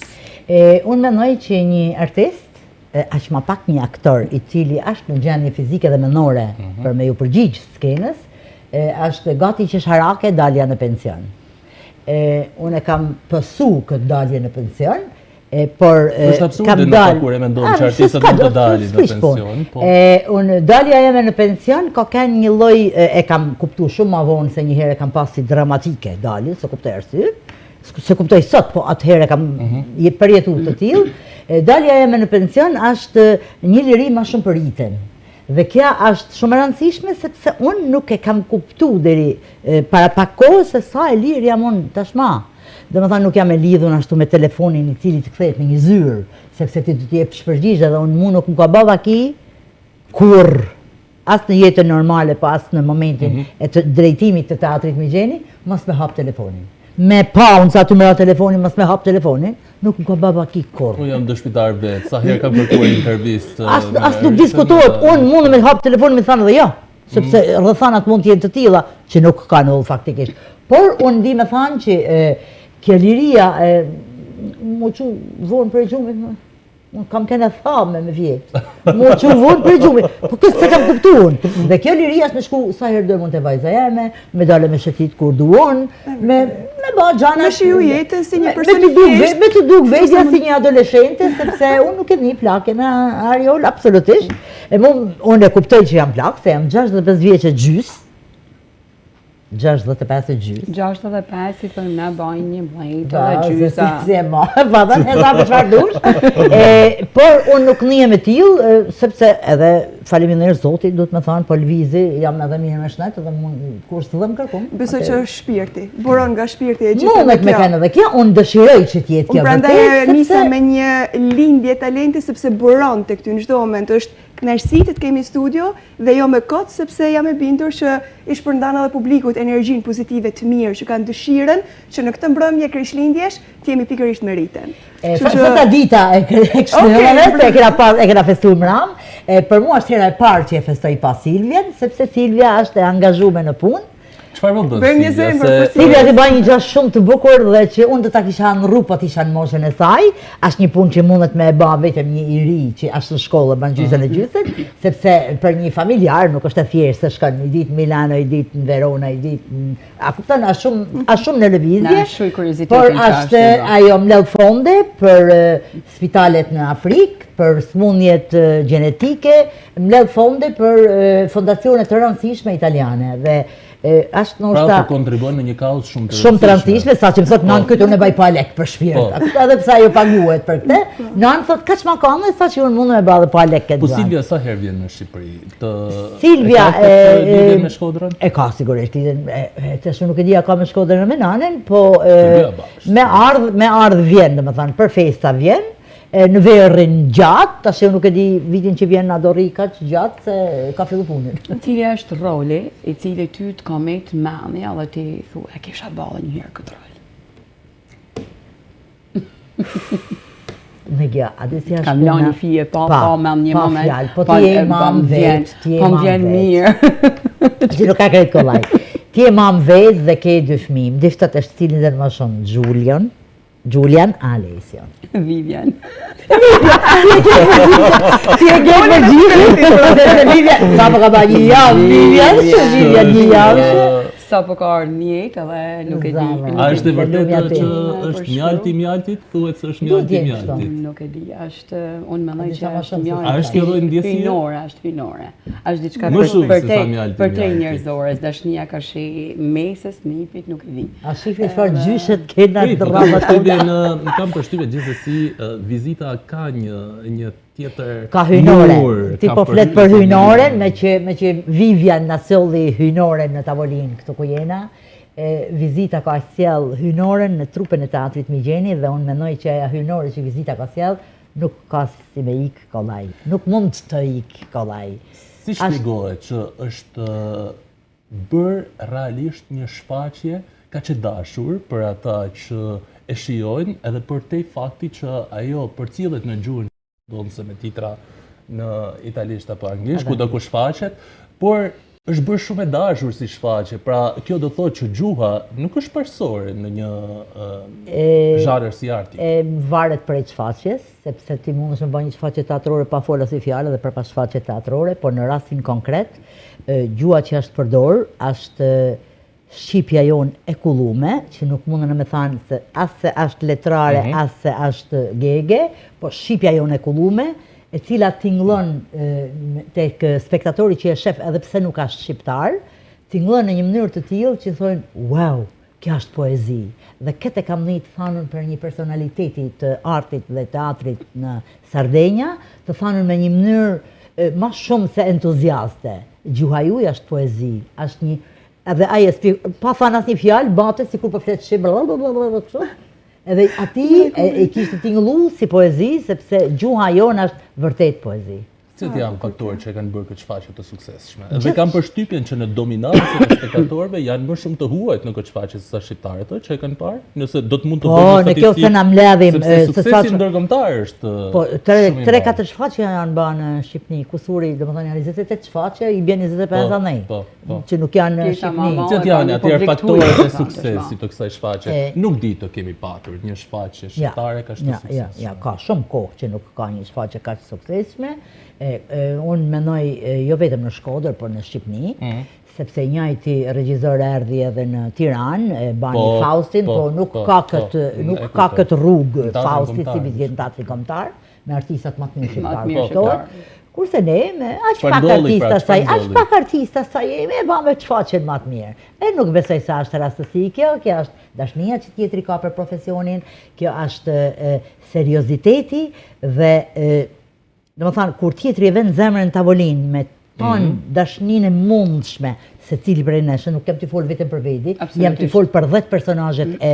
[SPEAKER 5] E, unë mendoj që një artist aq ma pak një aktor i cili është në gjendje fizike dhe mendore mhm. për me ju përgjigj skenës, është gati qesharake dalja në pension. E, unë e kam pësu këtë dalje në pension, e, por
[SPEAKER 2] është absurde në fakt kur e mendon që artistët mund të dalin në pension,
[SPEAKER 5] po. E, unë dalja jeme në pension ka kenë një lloj e, e kam kuptu shumë ma vonë se një herë e kam pas si dramatike daljen, s'e kuptoj arsye. S'e kuptoj sot, po atëherë e kam mm -hmm. përjetu të tillë. Dalja jeme në pension është një liri ma shumë për Ritën. Dhe kjo është shumë e rëndësishme sepse unë nuk e kam kuptu deri para pak kohë se sa e lirë jam unë tashma. Domethënë nuk jam e lidhun ashtu me telefonin i cili të kthehet në një zyrë, sepse ti do të jepsh përgjigje dhe unë mu nuk më ka ba vaki kurrë as në jetën normale, po as në momentin mm -hmm. e të drejtimit të teatrit Migjeni, mos me hap telefonin. Me pa unë sa ty me ra telefonin, mos me hap telefonin, nuk më ka ba vaki
[SPEAKER 2] kurrë. Unë jam dëshmitar vetë, sa herë kam kërkuar intervistë.
[SPEAKER 5] As, as nuk diskutohet, unë mund me hap telefonin me thanë dhe jo, sepse mm. rrethanat mund të jenë të tilla që nuk ka ndodhur faktikisht. Por unë di me thanë që e, kjo liria e, m'u çu vonë prej gjumit, Unë kam qenë e thame me vjetë. M'u çu vonë prej gjumit. Po këtë s'e kam kuptu unë. Dhe kjo liri është me shku sa herë do mund te vajza jeme, me dale me shëtit kur du unë, me, me ba gjana...
[SPEAKER 3] Me shiju jetën si një person i thjeshtë.
[SPEAKER 5] Me t'u duk vetja si një adoleshente, sepse unë nuk e ni plakjen Ariol, absolutisht. E mu, unë e kuptoj që jam plak, se jam 65 vjeç e gjysë, 65
[SPEAKER 1] e gjysë. 65 i thënë na bajnë një mlejtë dhe gjysa.
[SPEAKER 5] Si e ma, pa dhe në hesap çfarë dush. E, por unë nuk nihem e tillë, sepse edhe faleminderit Zotit, duhet me thanë, po lëvizi, jam edhe mirë me shnet, edhe mund, kur s'të dhemb kërkun.
[SPEAKER 3] Besoj që është shpirti, buron nga shpirti e gjithë
[SPEAKER 5] edhe kjo. Mundet me kenë edhe kjo, unë dëshiroj që të jetë kjo
[SPEAKER 3] vërtet, sepse... Unë prandaj nisa me një lindje talenti, sepse buron tek ty në çdo moment, është kënaqësi të të kemi studio, Dhe jo me kot, sepse jam e bindur që i shpërndan edhe publikut energjinë pozitive të mirë që kanë dëshirën që në këtë mbrëmje Krishtlindjesh të jemi pikërisht me
[SPEAKER 5] Ritën. E sot dita e Krishtlindjeve, se e kena pas e kena festu mram, e për mua është hera e parë që e festoj pa Silvien, sepse Silvia është e angazhume në punë.
[SPEAKER 2] Çfarë po bën Silvia?
[SPEAKER 5] Se Silvia po bën një gjë shumë të bukur dhe që unë do ta kisha ëndrru po të isha në moshën e saj, është një punë që mundet me e ba vetëm një i ri që është në shkollë bën gjysën e mm. gjysën, sepse për një familjar nuk është e thjeshtë se shkon një ditë në Milano, një ditë në Verona, një ditë në a kupton, është shumë është shumë në
[SPEAKER 1] lëvizje.
[SPEAKER 5] Por është ajo mbledh fonde për spitalet në Afrikë, për sëmundjet gjenetike, mbledh fonde për fondacione të rëndësishme italiane dhe
[SPEAKER 2] është ndoshta Pra po kontribuon në një kauzë
[SPEAKER 5] shumë të rëndësishme. Shumë të rëndësishme, sa që më thotë nanë këtë unë e baj pa lek për shpirt. Po. Edhe pse ajo paguhet për këtë, nanë thotë kaq ma ka dhe sa që unë mund me ba dhe pa lek
[SPEAKER 2] këtë. Po Silvia sa herë vjen në Shqipëri?
[SPEAKER 5] Të Silvia
[SPEAKER 2] e lidhjen me Shkodrën?
[SPEAKER 5] E ka sigurisht lidhjen, tash nuk e di a ka me Shkodrën e me nanën, po me ardh, me ardh vjen, domethënë për festa vjen. E në verë rrin gjatë, tash unë nuk e di vitin që vjen a do rri kaq gjatë se ka fillu
[SPEAKER 1] punën. Cili është roli i cili ty të ka met mendja dhe ti thu e kisha ba dhe një herë këtë
[SPEAKER 5] rol? Në gja, a di si
[SPEAKER 1] është Kam
[SPEAKER 5] puna?
[SPEAKER 1] një fije pa, pa, pa me një
[SPEAKER 5] pa
[SPEAKER 1] moment.
[SPEAKER 5] Fjalë, po ti je mam vetë, ti je
[SPEAKER 1] po mam vetë. Po më vjen mirë.
[SPEAKER 5] Që nuk ka krejt kollaj. Ti je mam vetë dhe ke dy fëmijë. Më diftat është cilin dhe më shumë, Julian, Julian Alesion.
[SPEAKER 1] Vivian.
[SPEAKER 5] Ti e ke me gjithë. Vivian, sa po ka ba një javë Vivian, Vivian një javë.
[SPEAKER 1] Sa po ka ardhur në jetë edhe nuk e di.
[SPEAKER 2] A është e vërtetë që është mjalti mjaltit? Thuhet se është mjalti mjaltit.
[SPEAKER 1] Nuk e di, është unë mendoj që është
[SPEAKER 2] mjalti. A është kjo lloj
[SPEAKER 1] ndjesie? Hyjnore, është hyjnore. Është diçka për për te për te njerëzores, dashnia karshi mesës, nipit, nuk e
[SPEAKER 5] di. A shihni çfarë gjyshet kena
[SPEAKER 2] të
[SPEAKER 5] po
[SPEAKER 2] rraba tona. Në kam përshtypje gjithsesi vizita ka një një tjetër
[SPEAKER 5] Ka hyjnore. Ti po flet për hyjnoren, me që me që Vivian na solli hyjnoren në tavolinë këtu ku jena. E, vizita ka sjell hyjnoren në trupën e teatrit Migjeni dhe unë mendoj që ajo hyjnore që vizita ka sjell nuk ka si me ik kollaj. Nuk mund të ik kollaj.
[SPEAKER 2] Si shpjegohet që është bërë realisht një shfaqje kaq e dashur për ata që e shijojnë edhe përtej faktit që ajo përcillet në gjuhën ndonëse me titra në italisht apo anglisht, kudo ku shfaqet, por është bërë shumë e dashur si shfaqje. Pra, kjo do thotë që gjuha nuk është parësore në një zhanër si arti.
[SPEAKER 5] E varet prej shfaqjes, sepse ti mundesh me bë një shfaqje teatrore pa folë asnjë fjalë dhe prapa shfaqje teatrore, por në rastin konkret, gjuha që është përdorë është shqipja jonë e kullume, që nuk mundën me thanë se as se është letrare, mm -hmm. as se është gege, po shqipja jonë e kullume, e cila tingëllon tek spektatori që e shef edhe pse nuk është shqiptar, tingëllon në një mënyrë të tillë që thonë, wow, Kjo është poezi. Dhe këtë e kam ni të thanun për një personaliteti të artit dhe teatrit në Sardenja, të thanun me një mënyrë ma shumë se entuziaste. Gjuha juaj është poezi, është një edhe ai e spi, pa thanë asnjë fjalë, bate sikur po flet shqip, blablabla kështu. Edhe atij e, e kishte tingëllu si poezi, sepse gjuha jonë është vërtet poezi.
[SPEAKER 2] Cilët janë faktorët që e kanë bërë këtë shfaqje të suksesshme? Dhe kam përshtypjen që në dominancën e spektatorëve janë më shumë të huajt në këtë shfaqje sesa shqiptarët, ë, që e kanë parë? Nëse do të mund të
[SPEAKER 5] po,
[SPEAKER 2] bëjmë
[SPEAKER 5] një statistikë. Po, në qoftë se na mbledhim,
[SPEAKER 2] sepse suksesi ndërkombëtar është
[SPEAKER 5] Po, tre tre katër shfaqje janë bërë në Shqipëni, kusuri, domethënë janë 28 shfaqje, i bjen 25 po, andej. Po, po. Që nuk janë në Shqipëni.
[SPEAKER 2] Cilët janë atëherë faktorët e suksesit të kësaj shfaqje? Nuk di të kemi patur një shfaqje shqiptare kaq të suksesshme.
[SPEAKER 5] Ja, ja, ka shumë kohë që nuk ka një shfaqje kaq të suksesshme. Unë mendoj jo vetëm në Shkodër, por në Shqipëni, mhm. sepse i njëjti regjizor erdhi edhe në Tiranë, e bani po, Faustin, po, po nuk po, ka po, këtë nuk ka këtë rrugë Fausti si vjen në Teatrin Kombëtar, me artistat më të mirë shqiptarë. Po, Kurse ne, me aq pak artista pra, sa aq pak artista sa jemi, e bamë shfaqjen më të mirë. E nuk besoj se është rastësi kjo, kjo është dashnia që tjetri ka për profesionin, kjo është serioziteti dhe domethënë, kur tjetri e vend zemrën në tavolinë me tanë mm -hmm. dashninë e mundshme, secili prej nesh, nuk jam tu folë vetëm për vedi, jam tu folë për 10 personazhet e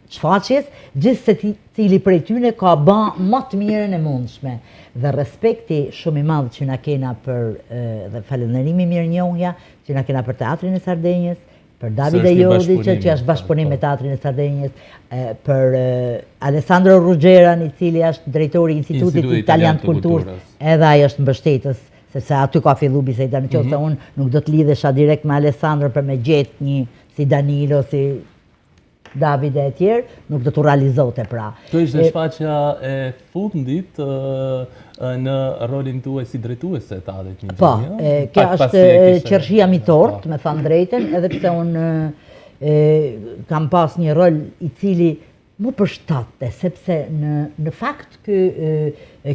[SPEAKER 5] shfaqjes, gjithsecili prej tyne ka ba ma të mirën e mundshme. Dhe respekti shumë i madh që na kena për, dhe falënderimi mirënjohja që na kena për teatrin e Sardenjës, për Davide Iodice, që është bashkëpunim me Teatrin e Sardenjës, për Alessandro Ruggeran, i cili është drejtori i Institutit Italian të Kulturës, edhe ai është mbështetës, sepse aty ka fillu biseda, në qoftë se mhm. unë nuk do të lidhesha direkt me Alessandro për me gjetë një si Danilo, si Davide e tjerë, nuk do të realizote pra.
[SPEAKER 2] Kjo ishte shfaqja e fundit në rolin tuaj si drejtuese e teatrit
[SPEAKER 5] Migjeni. Po, kjo është qershia mi tortë, po. me thanë drejtën, edhe pse unë kam pas një rol i cili mu përshtatte, sepse në, në fakt kë,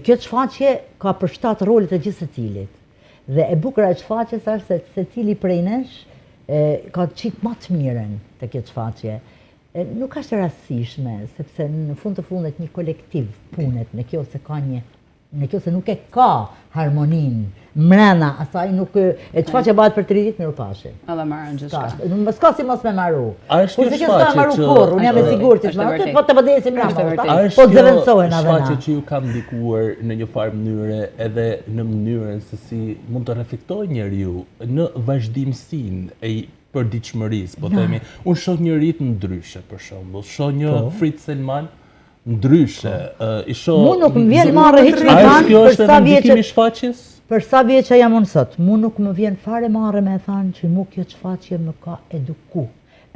[SPEAKER 5] kjo shfaqje ka përshtat rolet e gjithsecilit. Dhe e bukura e shfaqjes është se secili prej nesh ka qitë ma të mirën te kjo shfaqje. Nuk është e rastësishme, sepse në fund të fundit një kolektiv punet, në qoftë se ka një, në qoftë se nuk e ka harmoninë mrena, asaj nuk, e shfaqja bëhet për 3 ditë mirupafshim.
[SPEAKER 1] Edhe maron
[SPEAKER 5] gjithçka. S'ka si mos me maru.
[SPEAKER 2] A është kjo
[SPEAKER 5] shfaqje që... maru kurrë, unë jam e sigurt që s'maru, po të vdesim
[SPEAKER 2] rama, po të zëvendësohen edhe na. Shfaqje që ju ka ndikuar në një farë mënyre edhe në mënyrën se si mund të reflektojë njeriu në vazhdimësinë e përditshmërisë, po themi, unë shoh një Ritë ndryshe, për shembull, shoh një po. Frit Selman ndryshe, po. i shoh...
[SPEAKER 5] Mu nuk më vjen marre hiç me thanë,
[SPEAKER 2] kjo është edhe ndikimi i shfaqjes?
[SPEAKER 5] Për sa vjeça jam unë sot, mu nuk më vjen fare marre me thanë që mu kjo shfaqje më ka eduku,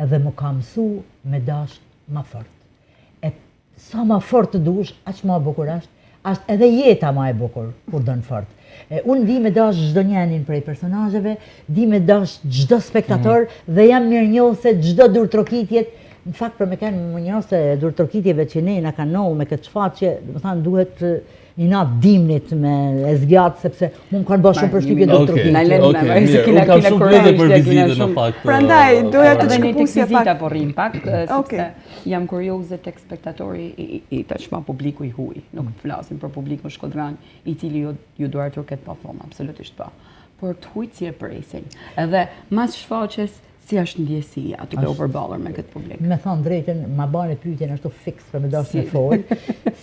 [SPEAKER 5] edhe më ka mësu me dasht ma fort. E Sa ma fort të dush, aq ma bukur është, është edhe jeta ma e bukur kur don fort. E, unë di me dash çdo njenin prej personazheve, di me dash çdo spektator mm. dhe jam mirënjohëse çdo duartrokitjet. Në fakt për me kenë mirënjohëse duartrokitjeve që ne na kanë ndodhur me këtë shfaqje, domethënë duhet një natë dimnit me e zgjat sepse mu më kanë bërë shumë përshtypje
[SPEAKER 2] duartrokitjet. Na lënë me okay, se kina kina kurajë, për vizitën në fakt.
[SPEAKER 3] Prandaj doja të
[SPEAKER 1] shkëpusja pak. Vizita po rrim pak sepse Jam kurioze tek spektatori i, i tashmë publiku i huaj. Nuk mm. flasim për publikun shkodran, i cili ju ju duartroket pa fund, absolutisht po. Por të huajt si e presin. Edhe mas shfaqjes si është ndjesia duke u përballur me këtë
[SPEAKER 5] publik? Me thonë drejtën, ma bane pyetjen ashtu fiks për me dashtë me fol,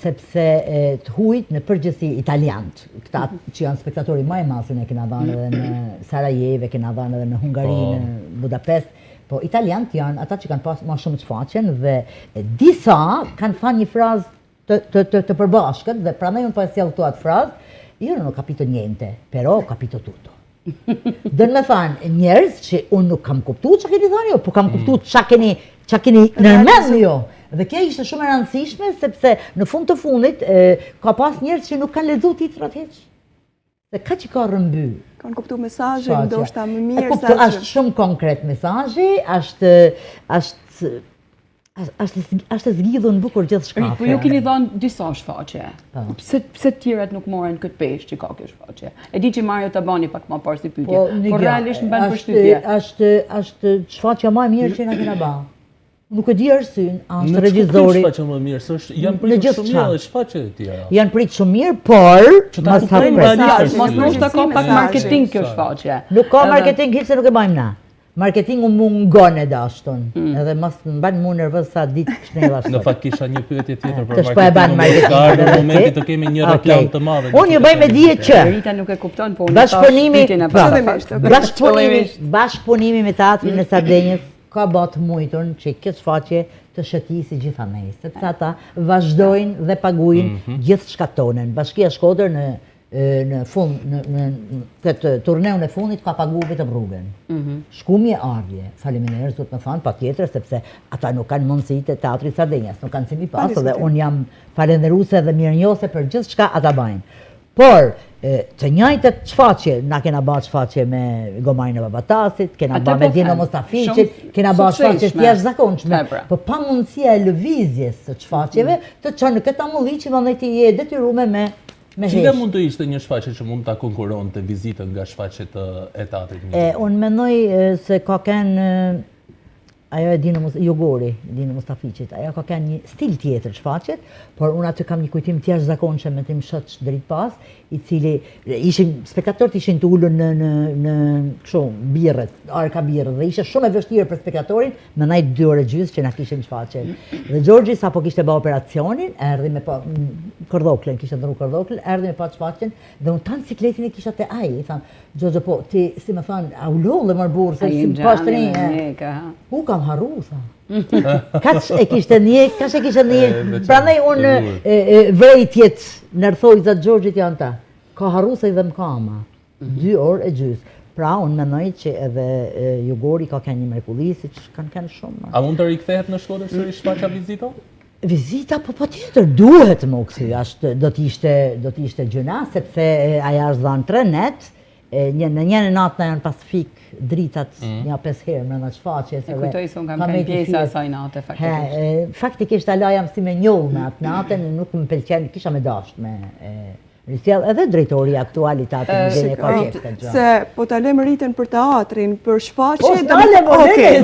[SPEAKER 5] sepse e, të hujt në përgjithësi italianët, këta që janë spektatori ma i madh se ne kena dhanë edhe në Sarajevë, kena dhanë edhe në Hungari, po. në Budapest, Po italianët janë ata që kanë pas ma shumë shfaqjen dhe disa kanë thanë një frazë të, të, të, të përbashkët dhe prandaj unë po e sjell këtu atë frazë, io non ho capito niente, però ho capito tutto. Do me thanë, njerëz që unë nuk kam kuptu ça keni thanë jo, po kam kuptu mm. ça keni, ça keni nërmend jo. Dhe kjo ishte shumë e rëndësishme, sepse në fund të fundit, e, ka pas njerëz që nuk kanë lexu titrat hiç. Dhe kaq i ka rrëmby.
[SPEAKER 3] Kanë kuptu mesazhin, ndoshta më mirë
[SPEAKER 5] sa që... Është shumë konkret mesazhi, është është është është e zgjidhur bukur gjithçka.
[SPEAKER 1] Po ju keni dhënë disa shfaqje. Po. Pse pse të tjerat nuk morën këtë peshë që ka kjo shfaqje? E di që Mario ta bani pak më parë si pyetje, po, por realisht më bën përshtypje.
[SPEAKER 5] Është është është shfaqja më e mirë që na kena ba. Nuk e di arsyen, a është regjizori.
[SPEAKER 2] Në ç'kuptim shfaqja më mirë, se është janë pritur shumë mirë dhe shfaqjet e
[SPEAKER 5] tjera. Janë pritur shumë mirë, por
[SPEAKER 2] mos ha
[SPEAKER 1] pres. Mos ndoshta ka pak marketing kjo shfaqje.
[SPEAKER 5] Nuk ka marketing hiç se nuk e bëjmë na. Marketingu mungon e dashtun. Mm. Edhe mos më bën mu nervoz sa ditë
[SPEAKER 2] shnella sot. Në fakt kisha një pyetje tjetër për marketingun. Po e bën marketingun. Ka ardhur momenti të kemi një reklamë të madhe.
[SPEAKER 5] Unë ju bëj me dije
[SPEAKER 1] që Rita nuk e kupton, po unë
[SPEAKER 5] bashkëpunimi, pra, bashkëpunimi, bashkëpunimi me Teatrin e Sardenjës ka ba të mujtun që kjo shfaqje të shëtisi gjithandej, sepse ata vazhdojnë dhe pagujnë mm -hmm. gjithçka tonën. Bashkia Shkodër në në fund në në këtë turneun e fundit ka pagu vetëm rrugën. Mm -hmm. Shkumje ardhje. Faleminderit duhet me thanë patjetër sepse ata nuk kanë mundësi të teatrit Sardenjas, nuk kanë si mi pas dhe unë jam falënderuese dhe mirënjohëse për gjithçka ata bajnë. Por, të njëjtat shfaqje, na kena ba shfaqje me Gomarin e Babatasit, kena ba me po Dino Mustafiqit, kena ba shfaqje të jashtëzakonshme. Pra. Po pamundësia e lëvizjes së shfaqjeve, mm. të çon në këtë amulli që mandej ti je e detyrume me
[SPEAKER 2] me Cila mund të ishte një shfaqje që mund ta konkurronte vizitën nga shfaqjet e teatrit
[SPEAKER 5] E, unë mendoj se ka kenë Ajo e Dino Jugori, Dino Mustafiqit, ajo ka kenë një stil tjetër shfaqjet, por unë aty kam një kujtim të jashtëzakonshëm me tim shoq drejt pas, i cili ishin spektatorët ishin të ulur në në në kështu birrët, arka birrët dhe ishte shumë e vështirë për spektatorin me nejt dy orë e gjysmë që na kishim shfaqjen. Dhe Xhorxhi sapo kishte bë operacionin, erdhi me pa kërdhoklën, kishte ndrru kërdhoklën, erdhi me pa shfaqjen dhe unë tanë sikletin e kisha te ai, i tham, Xhoxho, po, ti, si me thanë, a u lodhe mor burrë, se si më pash të një, U, kam harru, tha. Kaq e kishte ndjek, kaq e kishte ndjek, prandaj unë vrejtjet në rrethojza të Xhorxhit janë ta. Ka harru se i dhem kama, mhm. dy orë e gjysë. Pra, unë mendoj që edhe Jugori ka kenë një mrekulli, siç kanë kenë shumë.
[SPEAKER 2] A mund të rikthehet në Shkodër sërish shfaqja Vizita?
[SPEAKER 5] Vizita, po patjetër, duhet me u kthy, ashtë, do të ishte, do të ishte gjynah, sepse aja është dhanë tre net, e, një, në një natë na janë pas fik dritat mm. nja pesë herë mrena shfaqjes.
[SPEAKER 1] E kujtoj se unë kam qenë pjesë e asaj nate,
[SPEAKER 5] faktikisht. He, e, faktikisht ala jam si me njollë me atë natën, nuk më pëlqen, kisha me dasht me e, Risjell edhe drejtori aktual i teatrit në gjene ka qejf
[SPEAKER 3] këtë gjë. Se po ta lëmë Ritën për teatrin, për shfaqje...
[SPEAKER 5] Po, s'na le, mo,
[SPEAKER 3] Okej,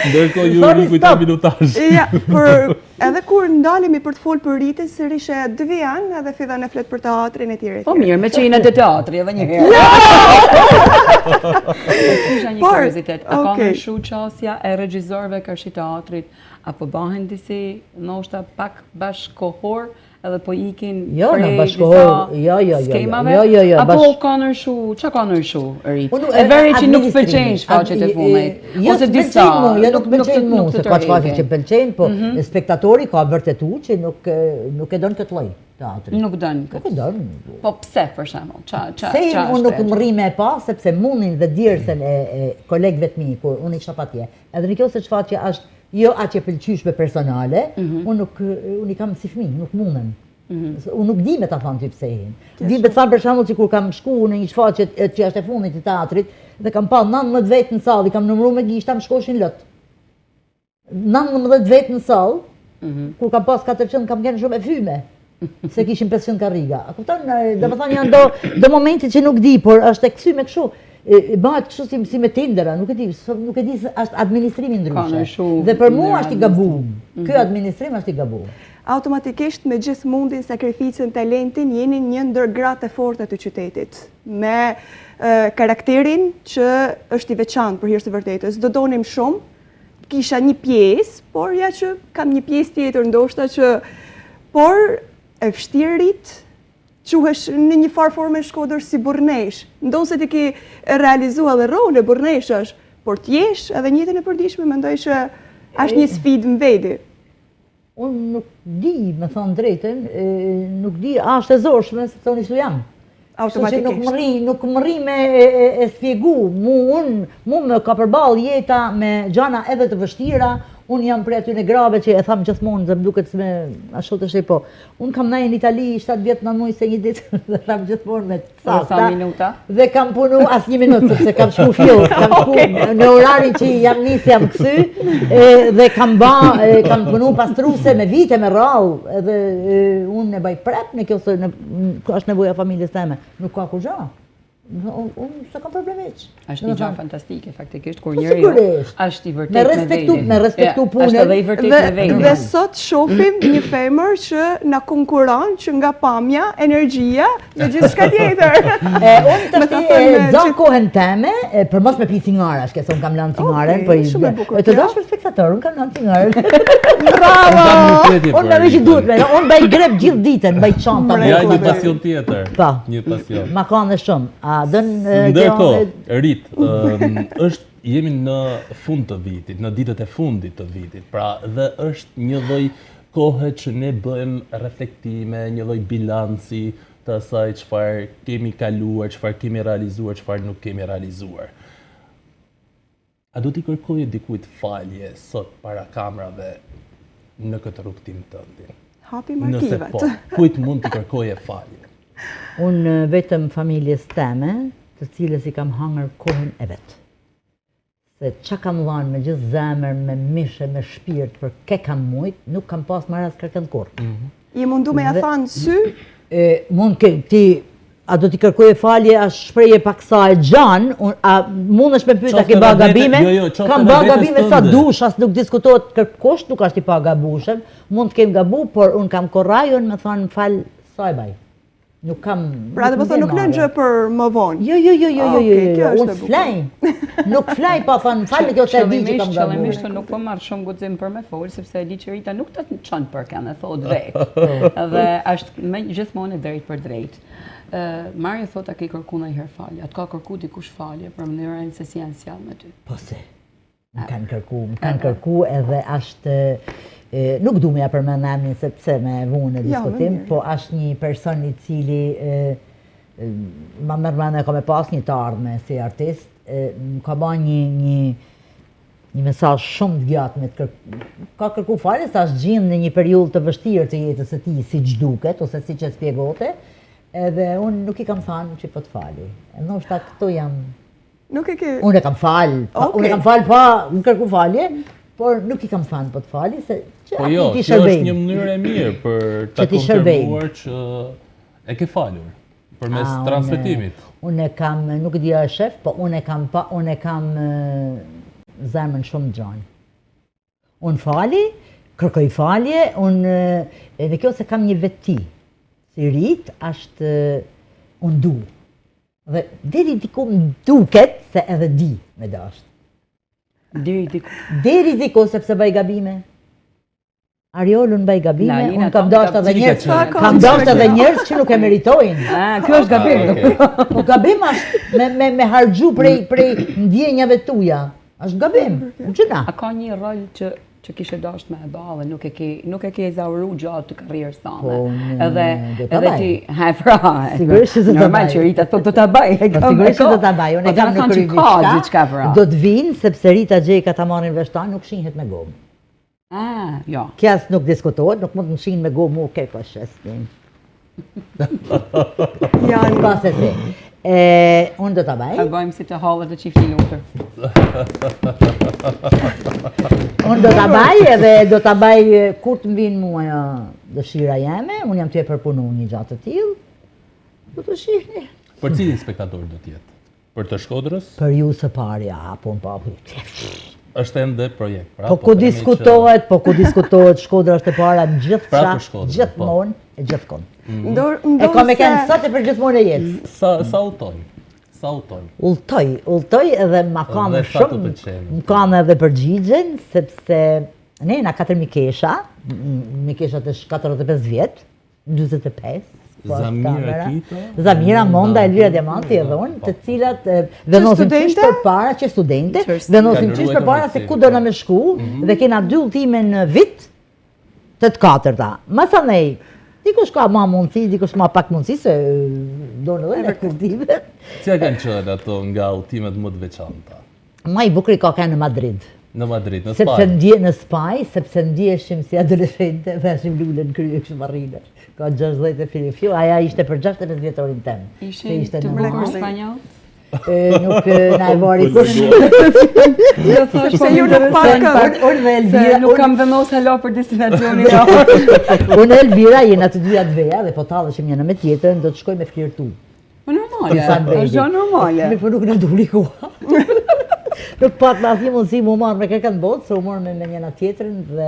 [SPEAKER 2] Ndërkohë ju rikujtoj minutazh.
[SPEAKER 3] Ja, për edhe kur ndalemi për të folë për Ritën, sërish e devijon edhe fillon e flet për teatrin e tjera.
[SPEAKER 1] Po mirë, meqë jena te teatri edhe një herë. Kisha një kuriozitet, a ka ndryshu qasja e regjizorëve karshi teatrit, apo bahen disi, ndoshta pak bashkëkohor, edhe po ikin
[SPEAKER 5] jo, prej disa jo, jo, jo,
[SPEAKER 1] skemave, jo, jo, jo, apo bash... ka ndryshu, ça ka ndryshu, Rit? E vërej që nuk të pëlqejnë shfaqjet e fundit,
[SPEAKER 5] jo, ose disa, jo, nuk pëlqejnë mu, se ka shfaqje që pëlqejnë, po mhm. spektatori ka vërtetu që nuk, nuk e don këtë lloj
[SPEAKER 1] teatri. Nuk don
[SPEAKER 5] këtë. Nuk e don.
[SPEAKER 1] Po pse, për shembull, ça,
[SPEAKER 5] ça, ça është? Unë nuk mrri me e pa, sepse mundin dhe djersën e, e kolegëve të mi, kur unë isha patje, edhe në kjo se shfaqja është Jo aq e pëlqyeshme personale, mhm. unë nuk unë i kam si fëmijë, nuk mundem. Mm Unë nuk di me ta thanë ty pse hin. Di me të thanë për shembull që kur kam shku në një shfaqje që është e fundit i teatrit dhe kam pa 19 vetë në sallë, i kam numëruar me gishta, më shkoshin lot. 19 vetë në sallë, mm -hmm. kur kam pas 400 kam qenë shumë e fyme. Se kishim 500 karriga. A kupton? Domethënë janë do do momente që nuk di, por është e kthyme kështu. Bëhet kështu si si me tendera, nuk e di, nuk e di se është administrimi ndryshe. Dhe për mua është i gabuar. Ky mhm. administrim është i gabuar.
[SPEAKER 3] Automatikisht me gjithë mundin, sakrificën, talentin, jeni një ndër gratë e forta të qytetit. Me karakterin që është i veçantë për hir të vërtetës. Do donim shumë, kisha një pjesë, por ja që kam një pjesë tjetër ndoshta që por e vështirë Rit quhesh në një farë forme në Shkodër si burrneshë. Ndonëse ti ke realizuar edhe role burrneshash, por të jesh edhe në jetën e përditshme mendoj që është një sfidë në vedi.
[SPEAKER 5] Unë nuk di, me thonë drejtën, nuk di, a është e zorshme, sepse unë ishtu jam.
[SPEAKER 3] Automatikisht.
[SPEAKER 5] Nuk më rri, nuk më rri me e, e, e spjegu, mu unë, mu më ka përball jeta me gjana edhe të vështira, unë jam prej atyne grave që e tham gjithmonë dhe më duket se me ashtu të po. Unë kam nejt në Itali 7 vjet 9 muaj se një ditë dhe tham gjithmonë me
[SPEAKER 1] Sa sa minuta?
[SPEAKER 5] Dhe kam punu asnjë minutë, sepse kam shku fill, kam shku në orarin që jam nisë, jam kthy, dhe kam ba, kam punu pastruse me vite me radhë, edhe unë e baj prep në kjo se në, është nevoja familjes teme, nuk ka kurgja. Unë s'e kam problem hiç.
[SPEAKER 1] Është një gjë fantastike faktikisht kur po, njeriu është i vërtetë
[SPEAKER 5] me veten. Me respektu punën.
[SPEAKER 1] Është edhe i vërtetë me
[SPEAKER 3] veten. Dhe sot shohim një femër që na konkuron që nga pamja, energjia dhe gjithçka
[SPEAKER 5] tjetër. E unë të nxan kohën teme, për mos me pi cigare, është se unë kam lënë cigaren, po i shumë e bukur. Të dashur spektator, unë kam lënë cigaren.
[SPEAKER 3] Bravo!
[SPEAKER 5] Unë më veç duhet me, unë bëj grep gjithë ditën, bëj çanta.
[SPEAKER 2] Ja një pasion tjetër.
[SPEAKER 5] Po.
[SPEAKER 2] Një pasion.
[SPEAKER 5] Ma ka në shumë. A
[SPEAKER 2] dën Ndërkohë, Rit, është jemi në fund të vitit, në ditët e fundit të vitit. Pra, dhe është një lloj kohe që ne bëjmë reflektime, një lloj bilanci të asaj çfarë kemi kaluar, çfarë kemi realizuar, çfarë nuk kemi realizuar. A do t'i kërkoje dikujt falje sot para kamerave në këtë rrugëtim
[SPEAKER 3] tëndin? Hapim arkivat.
[SPEAKER 2] Nëse po, kujt mund t'i kërkoje
[SPEAKER 5] falje? Unë vetëm familjes teme, të cilës i kam hangër kohën e vet. Se ça kam dhanë me gjithë zemër, me mish e me shpirt për ke kam mujt, nuk kam pas maraz kërkënd
[SPEAKER 3] kurrë. Mm -hmm. Je mundu me ja thanë sy?
[SPEAKER 5] E, mund ke, ti, a do t'i kërkoje falje, a shprehje pak sa e gjanë, a mundesh me pyet a ke ba gabime?
[SPEAKER 2] Jo, jo,
[SPEAKER 5] kam ba gabime sa dush, as nuk diskutohet kërkush, nuk është i pagabushëm, mund të kem gabu, por unë kam kurajon me thanë më fal sa e baj. Nuk kam...
[SPEAKER 3] Pra dhe po thonë nuk lën gjë për më
[SPEAKER 5] vonë. Jo, jo, jo, jo, jo, jo, jo, unë s'flej. Nuk flej pa thënë, fal kjo se e di që kam
[SPEAKER 1] gabu. Qëllimisht nuk po marr shumë guxim për me fol, sepse e di që Rita nuk të çon për kënd e thotë vetë. Dhe është me gjithmonë e drejtpërdrejtë. Mario thotë a ke kërku ndonjëherë falje, a të ka kërku dikush falje për mënyrën se si janë sjellë me
[SPEAKER 5] ty. Po se. Më kanë kërku, më kanë kërku edhe ashtë, nuk du me ja përmend emrin sepse me vu në diskutim, po ashtë një person i cili ma merr mendja ka me pas një të ardhme si artist, më ka ba një, një, një mesazh shumë të gjatë me të kërku, ka kërku falje, se ashtë gjind në një periudhë të vështirë të jetës së tij, siç duket, ose siç e spjegote, edhe unë nuk i kam thanë që po të fali. E ndoshta këto jam
[SPEAKER 3] Nuk e ke...
[SPEAKER 5] Unë e kam falë, okay. unë e kam falë pa më kërku falje, por nuk i kam thanë po të fali, se
[SPEAKER 2] që po jo, ti kjo është një mënyrë e mirë për ta konfirmuar që e ke falur përmes A, transmetimit.
[SPEAKER 5] Unë e kam, nuk e di a e shef, po unë e kam, pa, unë e kam zemrën shumë gjanë. Unë fali, kërkoj falje, unë edhe kjo se kam një veti. Si Ritë, është unë du. Dhe deri diku më duket se edhe di me
[SPEAKER 1] dashtë. Deri diku.
[SPEAKER 5] Deri diku sepse bëj gabime. Ariol, unë bëj gabime, unë kam dashtë edhe njerëz, kam dashtë edhe njerëz që nuk e meritojnë.
[SPEAKER 1] Ah, kjo është gabim.
[SPEAKER 5] Ah, po gabim është me, me, me harxhu prej, prej ndjenjave tuja. Është gabim,
[SPEAKER 1] në që na. A ka një rol që që kishe dashtë me e ba dhe nuk e ke nuk e ke ezauru gjatë të karrierës
[SPEAKER 5] tënde. Po,
[SPEAKER 1] edhe edhe ti, ha pra.
[SPEAKER 5] Sigurisht që do ta
[SPEAKER 1] bëj. Normal që Rita thotë do ta
[SPEAKER 5] bëj. Po sigurisht që do ta bëj. Unë e po, kam në krye diçka. Pra. Do të vinë sepse Rita Gjeka ta marrin vesh tanë nuk shihet me gomë.
[SPEAKER 1] Ah, jo.
[SPEAKER 5] Kjo as nuk diskutohet, nuk mund të më shinë me gomë mu ke po shesnin.
[SPEAKER 3] Janë.
[SPEAKER 5] Pa se si. E, unë do ta
[SPEAKER 1] baj. Ta bëjmë si të hallet e çifti lutër.
[SPEAKER 5] unë do ta baj edhe do ta baj kur të më vinë mua jo, dëshira jeme, unë jam tu e përpunu një gja të tillë, do të shihni.
[SPEAKER 2] Për cilin spektator do të jetë? Për të
[SPEAKER 5] Shkodrës? Për ju së pari, a, po në
[SPEAKER 2] po. Është ende projekt,
[SPEAKER 5] pra. Po, po ku diskutohet, po ku diskutohet, Shkodra është e para në gjithë pra qa, po. gjithmonë e gjithkund.
[SPEAKER 3] Mm. E
[SPEAKER 5] ka me kenë sot e për gjithmonë e jetë.
[SPEAKER 2] Sa, sa udhëton? Sa udhëton?
[SPEAKER 5] Udhëtoj, udhëtoj edhe ma kam shumë, më kam edhe përgjigjen, sepse ne na katër mikesha, mikeshat është 45 vjet, 45,
[SPEAKER 2] po Zamira
[SPEAKER 5] Kito, Zamira Monda, Elvira Diamanti edhe unë, të cilat vendosim qysh përpara, që studente, vendosim qysh përpara se ku dona me shku, mhm. dhe kena dy udhëtime në vit, të të katërta. Masanej, dikush ka ma mundësi, dikush ma pak mundësi, se do në dhe në
[SPEAKER 2] udhëtime. Cilat kanë qenë ato nga udhëtimet më të veçanta?
[SPEAKER 5] Ma i bukuri ka kenë në Madrid.
[SPEAKER 2] Në Madrid, në Spanjë.
[SPEAKER 5] Sepse ndje në Spanjë, sepse ndjeshim si adoleshente, veshim lule në krye kështu marrine. Ka 60 e fili fju, aja ishte për 65
[SPEAKER 1] vjetorin
[SPEAKER 5] tem.
[SPEAKER 1] Ishin ishte të bukur spanjoll?
[SPEAKER 5] Nuk na e vari
[SPEAKER 1] kush. Jo thosh
[SPEAKER 3] po ju nuk
[SPEAKER 5] pak. Unë dhe Elvira,
[SPEAKER 1] nuk kam vendosur hala për destinacionin
[SPEAKER 5] e Unë dhe Elvira jena të dyja të veja dhe po talleshim njëna me tjetrën, do të shkoj me flirtu.
[SPEAKER 1] Po normale, është gjë
[SPEAKER 5] normale. Mirë, po nuk na duli koha. Nuk patëm asnjë mundësi mu marrë me kërkën botë, se u morëm me me njëna tjetrën dhe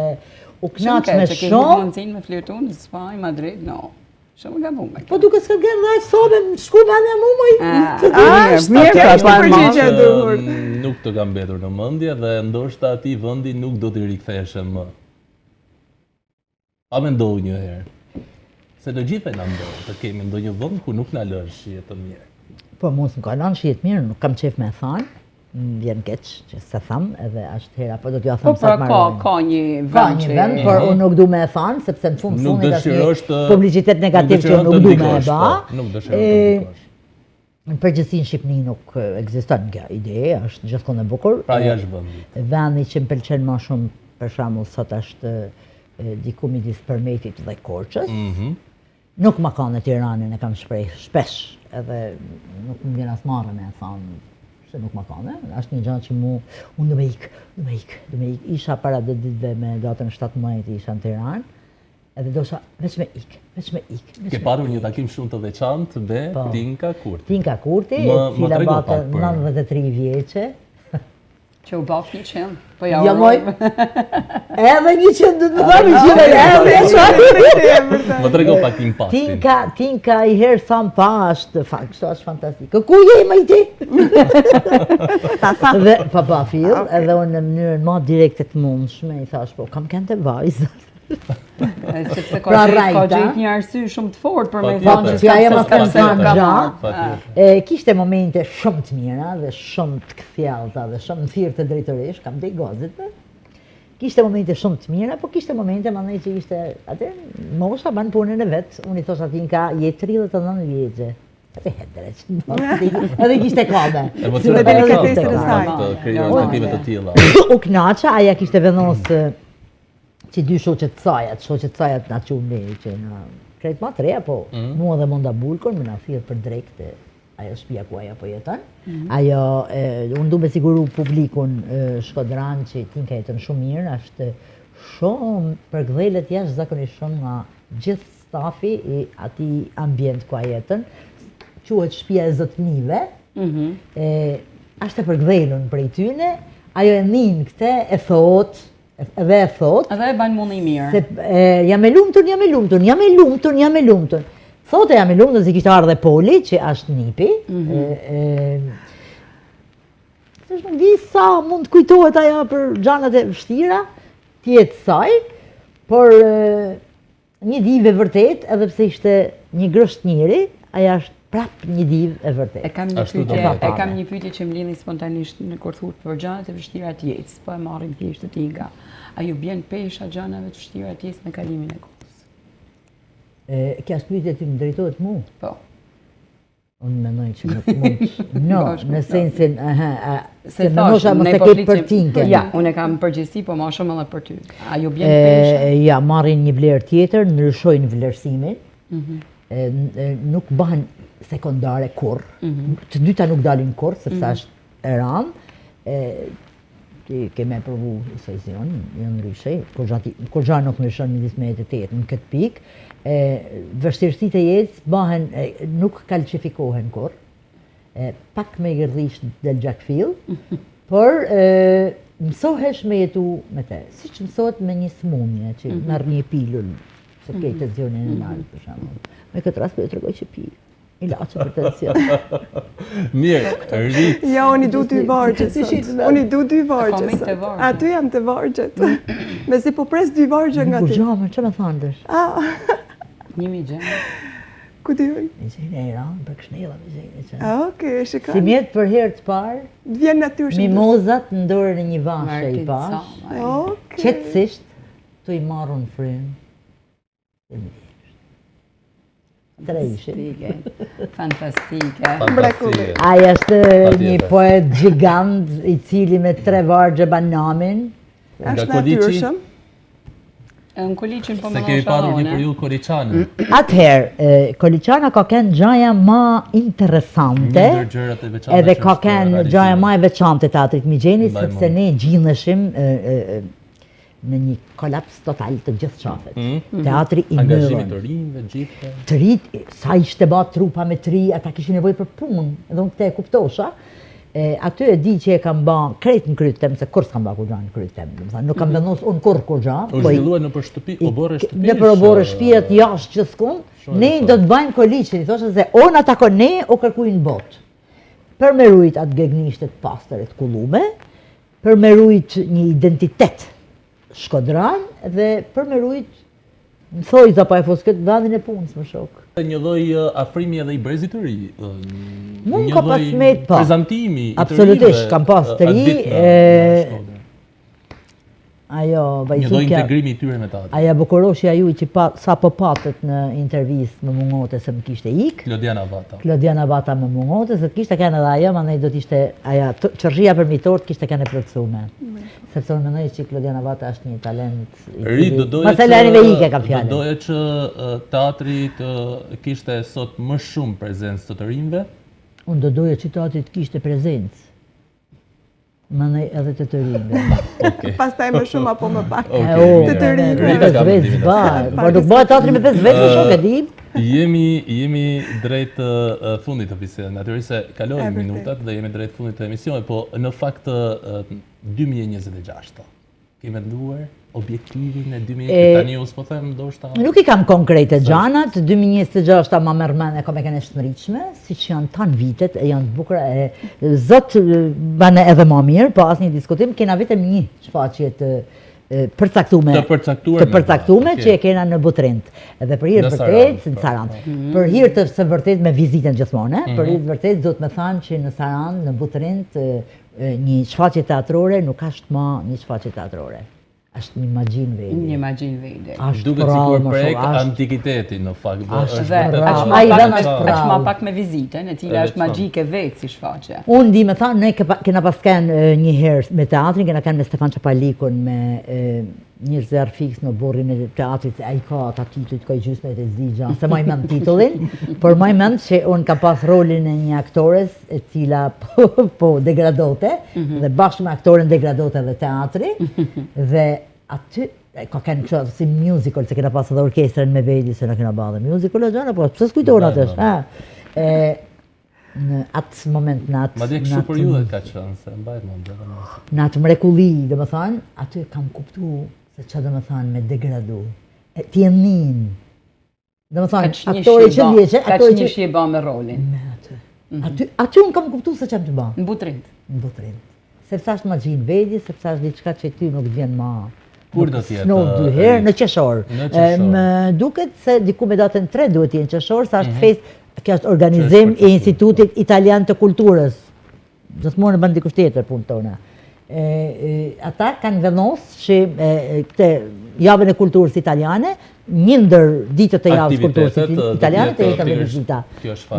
[SPEAKER 5] u knaqëm shumë.
[SPEAKER 1] Që ke mundësinë me flirtu në Spanjë, Madrid, no. Shumë gabume.
[SPEAKER 5] Po duke s'ka gërë dhe sobe, më shku me në mu, më i
[SPEAKER 3] të di. Mirë, pra, po e përgjigja e
[SPEAKER 2] duhur. Nuk të ka mbetur në mendje dhe ndoshta atij vendi nuk do t'i riktheheshe më. A mendohu një herë? Se të gjithëve na ndodh të kemi ndonjë vend ku nuk na lënë shije të
[SPEAKER 5] mirë. Po mua s'më ka lënë shije të mirë, nuk kam qejf me e thanë, më vjen keq që s'e tham, edhe është hera, po do t'ja them po,
[SPEAKER 1] sa të pra, ka, ka një
[SPEAKER 5] vend Ka një vend, por unë nuk du me e thanë, sepse në fund fundit është një publicitet negativ që nuk du me e ba.
[SPEAKER 2] Po, nuk dëshiron të ndikosh.
[SPEAKER 5] Në përgjithësi në Shqipëni nuk ekziston kjo ide, është gjithkund e
[SPEAKER 2] bukur. Pra jashtë vendit.
[SPEAKER 5] Vendi që më pëlqen më shumë, për shembull, sot është diku midis Përmetit dhe Korçës. Mm -hmm. Nuk ma kane Tiranën e kam shpreh shpesh, edhe nuk më vjen as marre me e thanë se nuk ma kane. Është një gjë që mu, unë du me ik, du me ik, du me ik. Isha para dy ditëve me datën 17 isha në Tiranë. Edhe dosha veç me ik, veç me ik.
[SPEAKER 2] Ke patur një takim shumë të veçantë me po. Tinka Kurti.
[SPEAKER 5] Tinka Kurti, e cila batë 93 vjeçe.
[SPEAKER 1] Që u baftë 100, po ja ja
[SPEAKER 5] moj. Edhe 100 do të thoni që edhe
[SPEAKER 2] një Më trego pak impaktin.
[SPEAKER 5] Tinka, Tinka i herë sa më pa është fakt, kështu është fantastike. Ku je më ti?
[SPEAKER 3] Ta tha.
[SPEAKER 5] Dhe pa pa fill, edhe unë në mënyrën më direkte të mundshme i thash po kam kënë te vajzat.
[SPEAKER 1] Sepse ka pra gjetë, ka gjetë një arsye shumë të fortë për me
[SPEAKER 5] thonë që s'ka pse s'ka pse nuk ka marrë. Kishte momente shumë të mira dhe shumë të kthjellta dhe shumë më thirrte drejtoresh, kam dhe gazit. Kishte momente shumë të mira, po kishte momente mandej që ishte atë mosha ban punën e vet. Unë i thosha Tinka, je 39 vjeçe. Edhe hedreq. Edhe kishte
[SPEAKER 2] kame. Emocione
[SPEAKER 3] delikatesën e
[SPEAKER 2] saj. Të krijon takime të tilla.
[SPEAKER 5] U knaqa, aja kishte vendosë që dy shoqet të sajat, shoqet të sajat na qunë ne, që na krejt ma të reja, po mm -hmm. mua dhe Monda Bulkon, me na thirrë për drekë te ajo shpia ku ajo po jeton. Mm -hmm. Ajo, e, unë du me siguru publikun e, shkodran që Tinka jeton shumë mirë, është shumë përkëdhelet jashtëzakonisht shumë nga gjithë stafi i atij ambient ku ajo jeton, quhet shpia e zotnive, mm -hmm. e, është e përkëdhelun prej tyne, ajo e nin këte, e thot, Edhe e
[SPEAKER 1] thot. Edhe e ban me u ni
[SPEAKER 5] mirë. Se, e, jam e lumtun, jam e lumtun, jam e lumtun, jam e lumtun. Thote jam e lumtun se kishte ardhë Poli, që është nipi. Mm -hmm. e, e, nuk di sa mund të kujtohet ajo për gjanat e vështira, të jetës saj, por e, Një divë e vërtetë, edhe pse ishte një grusht njeri, ajo është prap një divë e
[SPEAKER 1] vërtetë. E kam një pyetje, e kam një pyetje që më lindi spontanisht në kur thua për gjanat e vështira të jetës, po e marrim thjesht te Tinka. A ju bjen pesha gjanave të vështira të jetës me kalimin e
[SPEAKER 5] kohës? E, kjo është pyetje që më drejtohet
[SPEAKER 1] mu? Po.
[SPEAKER 5] Unë mendoj që nuk mund, no, në sensin, aha, a, se mendosha mos e po ke për Tinkën.
[SPEAKER 1] Ja, unë e kam përgjithësi, po ma shumë edhe për ty. A ju bjen pesha?
[SPEAKER 5] Ja, marrin një vlerë tjetër, ndryshojnë vlerësimin, mm -hmm. nuk bëhen sekondare kurrë, mm -hmm. të dyta nuk dalin kurrë, sepse mm -hmm. është e randë, Ti ke me provu se si unë, jo ndryshe, kurgja nuk ndryshon midis meje e teje në këtë pikë, e, vështirësitë e jetës bëhen, e, nuk kalcifikohen kurrë, e, pak me i gërdhish del gjakfill, por e, mësohesh me jetu me te, siç mësohet me një sëmundje, që mm -hmm. merr një pilul, se ke mm -hmm. tensionin e lartë, për shembull. Me këtë rast po ju tregoj që pi. Ilaçe për
[SPEAKER 2] tension. Mirë,
[SPEAKER 3] Rit. Ja, unë i du dy vargje sot. Unë i du dy vargje sot. Aty jam te vargjet. Mezi po pres dy vargje nga
[SPEAKER 5] ti. Kur gjamë, që me thanë dësh?
[SPEAKER 3] Ah.
[SPEAKER 1] Një mi gjemë.
[SPEAKER 3] Ku di unë?
[SPEAKER 5] Mi gjenë e Iran, për këshnela mi gjenë e
[SPEAKER 3] qenë. Ah, okej,
[SPEAKER 5] shikon. Simjet për herë të parë,
[SPEAKER 3] Vjen natyrshëm.
[SPEAKER 5] Mimozat në dorën e një vashe i pash. Okej. Qetësisht, tu i marrun frymë.
[SPEAKER 1] Tre ishin. Fantastike.
[SPEAKER 3] Mrekulli.
[SPEAKER 5] Ai është një poet gjigant i cili me tre vargje ban namin.
[SPEAKER 3] Është natyrshëm.
[SPEAKER 1] Në Koliqin
[SPEAKER 2] po më Se kemi patur një periudhë
[SPEAKER 5] Koliqanin. Atëherë, Koliqana ka kenë gjaja ma interesante.
[SPEAKER 2] Një ndër gjërat e
[SPEAKER 5] veçanta. Edhe ka kenë gjaja ma e veçantë e teatrit Migjeni, sepse ne gjindeshim. në një kolaps total të gjithë qafet. Mm -hmm. Teatri i mbyllën.
[SPEAKER 2] Angazhimi të rinjve
[SPEAKER 5] gjithë. Të rinjt, sa ishte ba trupa me të ri, ata kishin nevojë për punë, dhe unë këtë e kuptosha. E, aty e di që e kam ba krejt në kryt tem, se kurrë s'kam ba kurgja në kryt tem. Domethënë, nuk kam mhm. vendos unë kurrë kurgja.
[SPEAKER 2] U po zhvillua nëpër shtëpi, oborre shtëpish.
[SPEAKER 5] Nëpër oborre shtëpijet, jashtë gjithkund. Ne do të bajmë Koliqin, i thosha se o na takon ne, o kërkuj në botë. Për me rujt atë gegnishte të pastër e të kullume, për me rujt një identitet shkodran dhe për me rujt në thojza pa e fus këtë vendin e punës më
[SPEAKER 2] shok. Një lloj afrimi edhe i brezit të ri.
[SPEAKER 5] Mu më ka pas met
[SPEAKER 2] po. Prezantimi i
[SPEAKER 5] të rinjve. Absolutisht, kam pas të ri. Ajo
[SPEAKER 2] vajzukja. Një lloj integrimi i tyre me
[SPEAKER 5] teatrin. Ajo bukuroshja juaj që pa, sapo patët në intervistë më mungote se më kishte
[SPEAKER 2] ik. Klodiana Vata.
[SPEAKER 5] Klodiana Vata më mungote se të kishte qenë edhe ajo, mandej do të ishte ajo qershia përmi tortë kishte qenë e plotësume. Mm. Sepse unë mendoj që Klodiana Vata është një talent
[SPEAKER 2] i cili do doje
[SPEAKER 5] që ike kam
[SPEAKER 2] fjalën. Do doje që teatri të kishte sot më shumë prezencë të të rinjve?
[SPEAKER 5] Unë do doja që teatri të kishte prezencë. Mandej edhe të të rinjve.
[SPEAKER 3] Pastaj më shumë apo më pak. Të të
[SPEAKER 5] rinjve. Pesë vetë s'bahet. Po nuk bëhet teatri me pesë vetë, shok e
[SPEAKER 2] di. Jemi jemi drejt fundit të bisedës. Natyrisht se kalojnë minutat dhe jemi drejt fundit të emisionit, po në fakt 2026. Ke menduar objektivin e 2026 tani unë s'po them
[SPEAKER 5] ndoshta. Nuk i kam konkrete gjanat, 2026 ma merr mendja ka me qenë e shmëritshme, siç janë tanë vitet e janë të bukura e zot bane edhe ma mirë, po asnjë diskutim, kena vetëm një shfaqje të përcaktume,
[SPEAKER 2] të përcaktuar
[SPEAKER 5] të përcaktume që e kena në Butrint. Edhe për hir të vërtetë, në Sarandë. Po. Mhm. Për hir të së vërtetë me vizitën gjithmonë, për mhm. hir të vërtetë duhet me thanë që në Sarandë, në Butrint Një shfaqje teatrore nuk është ma një shfaqje teatrore. Është një magji në
[SPEAKER 1] veti. Një magji në
[SPEAKER 2] veti. Është Duket sikur prek antikitetin në fakt.
[SPEAKER 1] Është vërtet. Është ma pak, është ma pak me vizitën, e cila është magjike vetë si
[SPEAKER 5] shfaqje. Unë di me thanë, ne kena pas kenë një herë me teatrin, kena kenë me Stefan Çapalikun, me një zjarrfikës në oborrin e teatrit, ai ka ata titujt, ka i gjysme e s'di gja, s'e maj mend titullin, por maj mend që unë kam pas rolin e një aktores e cila po, po degradote, mm -hmm. dhe bashkë me aktoren degradote edhe teatri, dhe aty ka kenë kështu si musical, se kena pas edhe orkestrën me vedi, se na kena ba edhe musical, e gjana, po pse s'kujtohen atë është, ha? E, në atë moment, në atë...
[SPEAKER 2] Madje kështu për ju dhe ka qenë, se mbaj mend
[SPEAKER 5] edhe në... Në atë mrekulli, domethënë, aty kam kuptu se ça domethënë me degradu. E, ti e nin. Domethënë, aktori që
[SPEAKER 1] vjeqe... Ka që një shi e ba me rolin.
[SPEAKER 5] Me aty. Mhm. Aty, aty unë kam kuptu se ça të
[SPEAKER 1] ba. Në Butrint.
[SPEAKER 5] Në Butrint. Sepse është magji në veti, sepse është diçka që ty nuk të vjen ma.
[SPEAKER 2] Kur do të jetë?
[SPEAKER 5] S'ndodh dy herë në qershor. Në qershor. Më duket se diku me datën 3 duhet të jetë në qershor, sa është mhm. festë, kjo është organizim i Institutit Italian të Kulturës. Gjithmonë e bën dikush tjetër punë tona. E, e, ata kanë vendosur që e, këtë javën e kulturës italiane, një ndër ditët e javës kulturës italiane të jetë edhe vizita.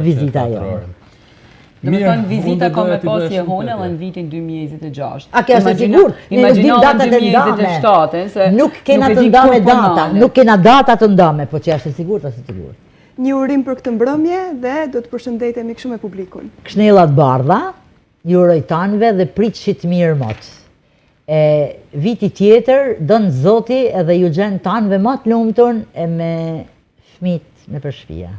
[SPEAKER 5] Vizita
[SPEAKER 1] jonë. Domethënë vizita ka me pas jehonë edhe në vitin 2026.
[SPEAKER 5] A kjo është e sigurt? Ne nuk dim data të ndame. Se nuk kena të ndame data, nuk kena data të ndame, po që është e sigurt, është e
[SPEAKER 3] sigurt. Një urim për këtë mbrëmje dhe do të përshëndetemi kështu me
[SPEAKER 5] publikun. Këshnella të bardha, ju uroj tanëve dhe pritshit mirë mot. E viti tjetër, don Zoti edhe ju gjen tanëve ma të lumtun e me fmit nëpër shpia.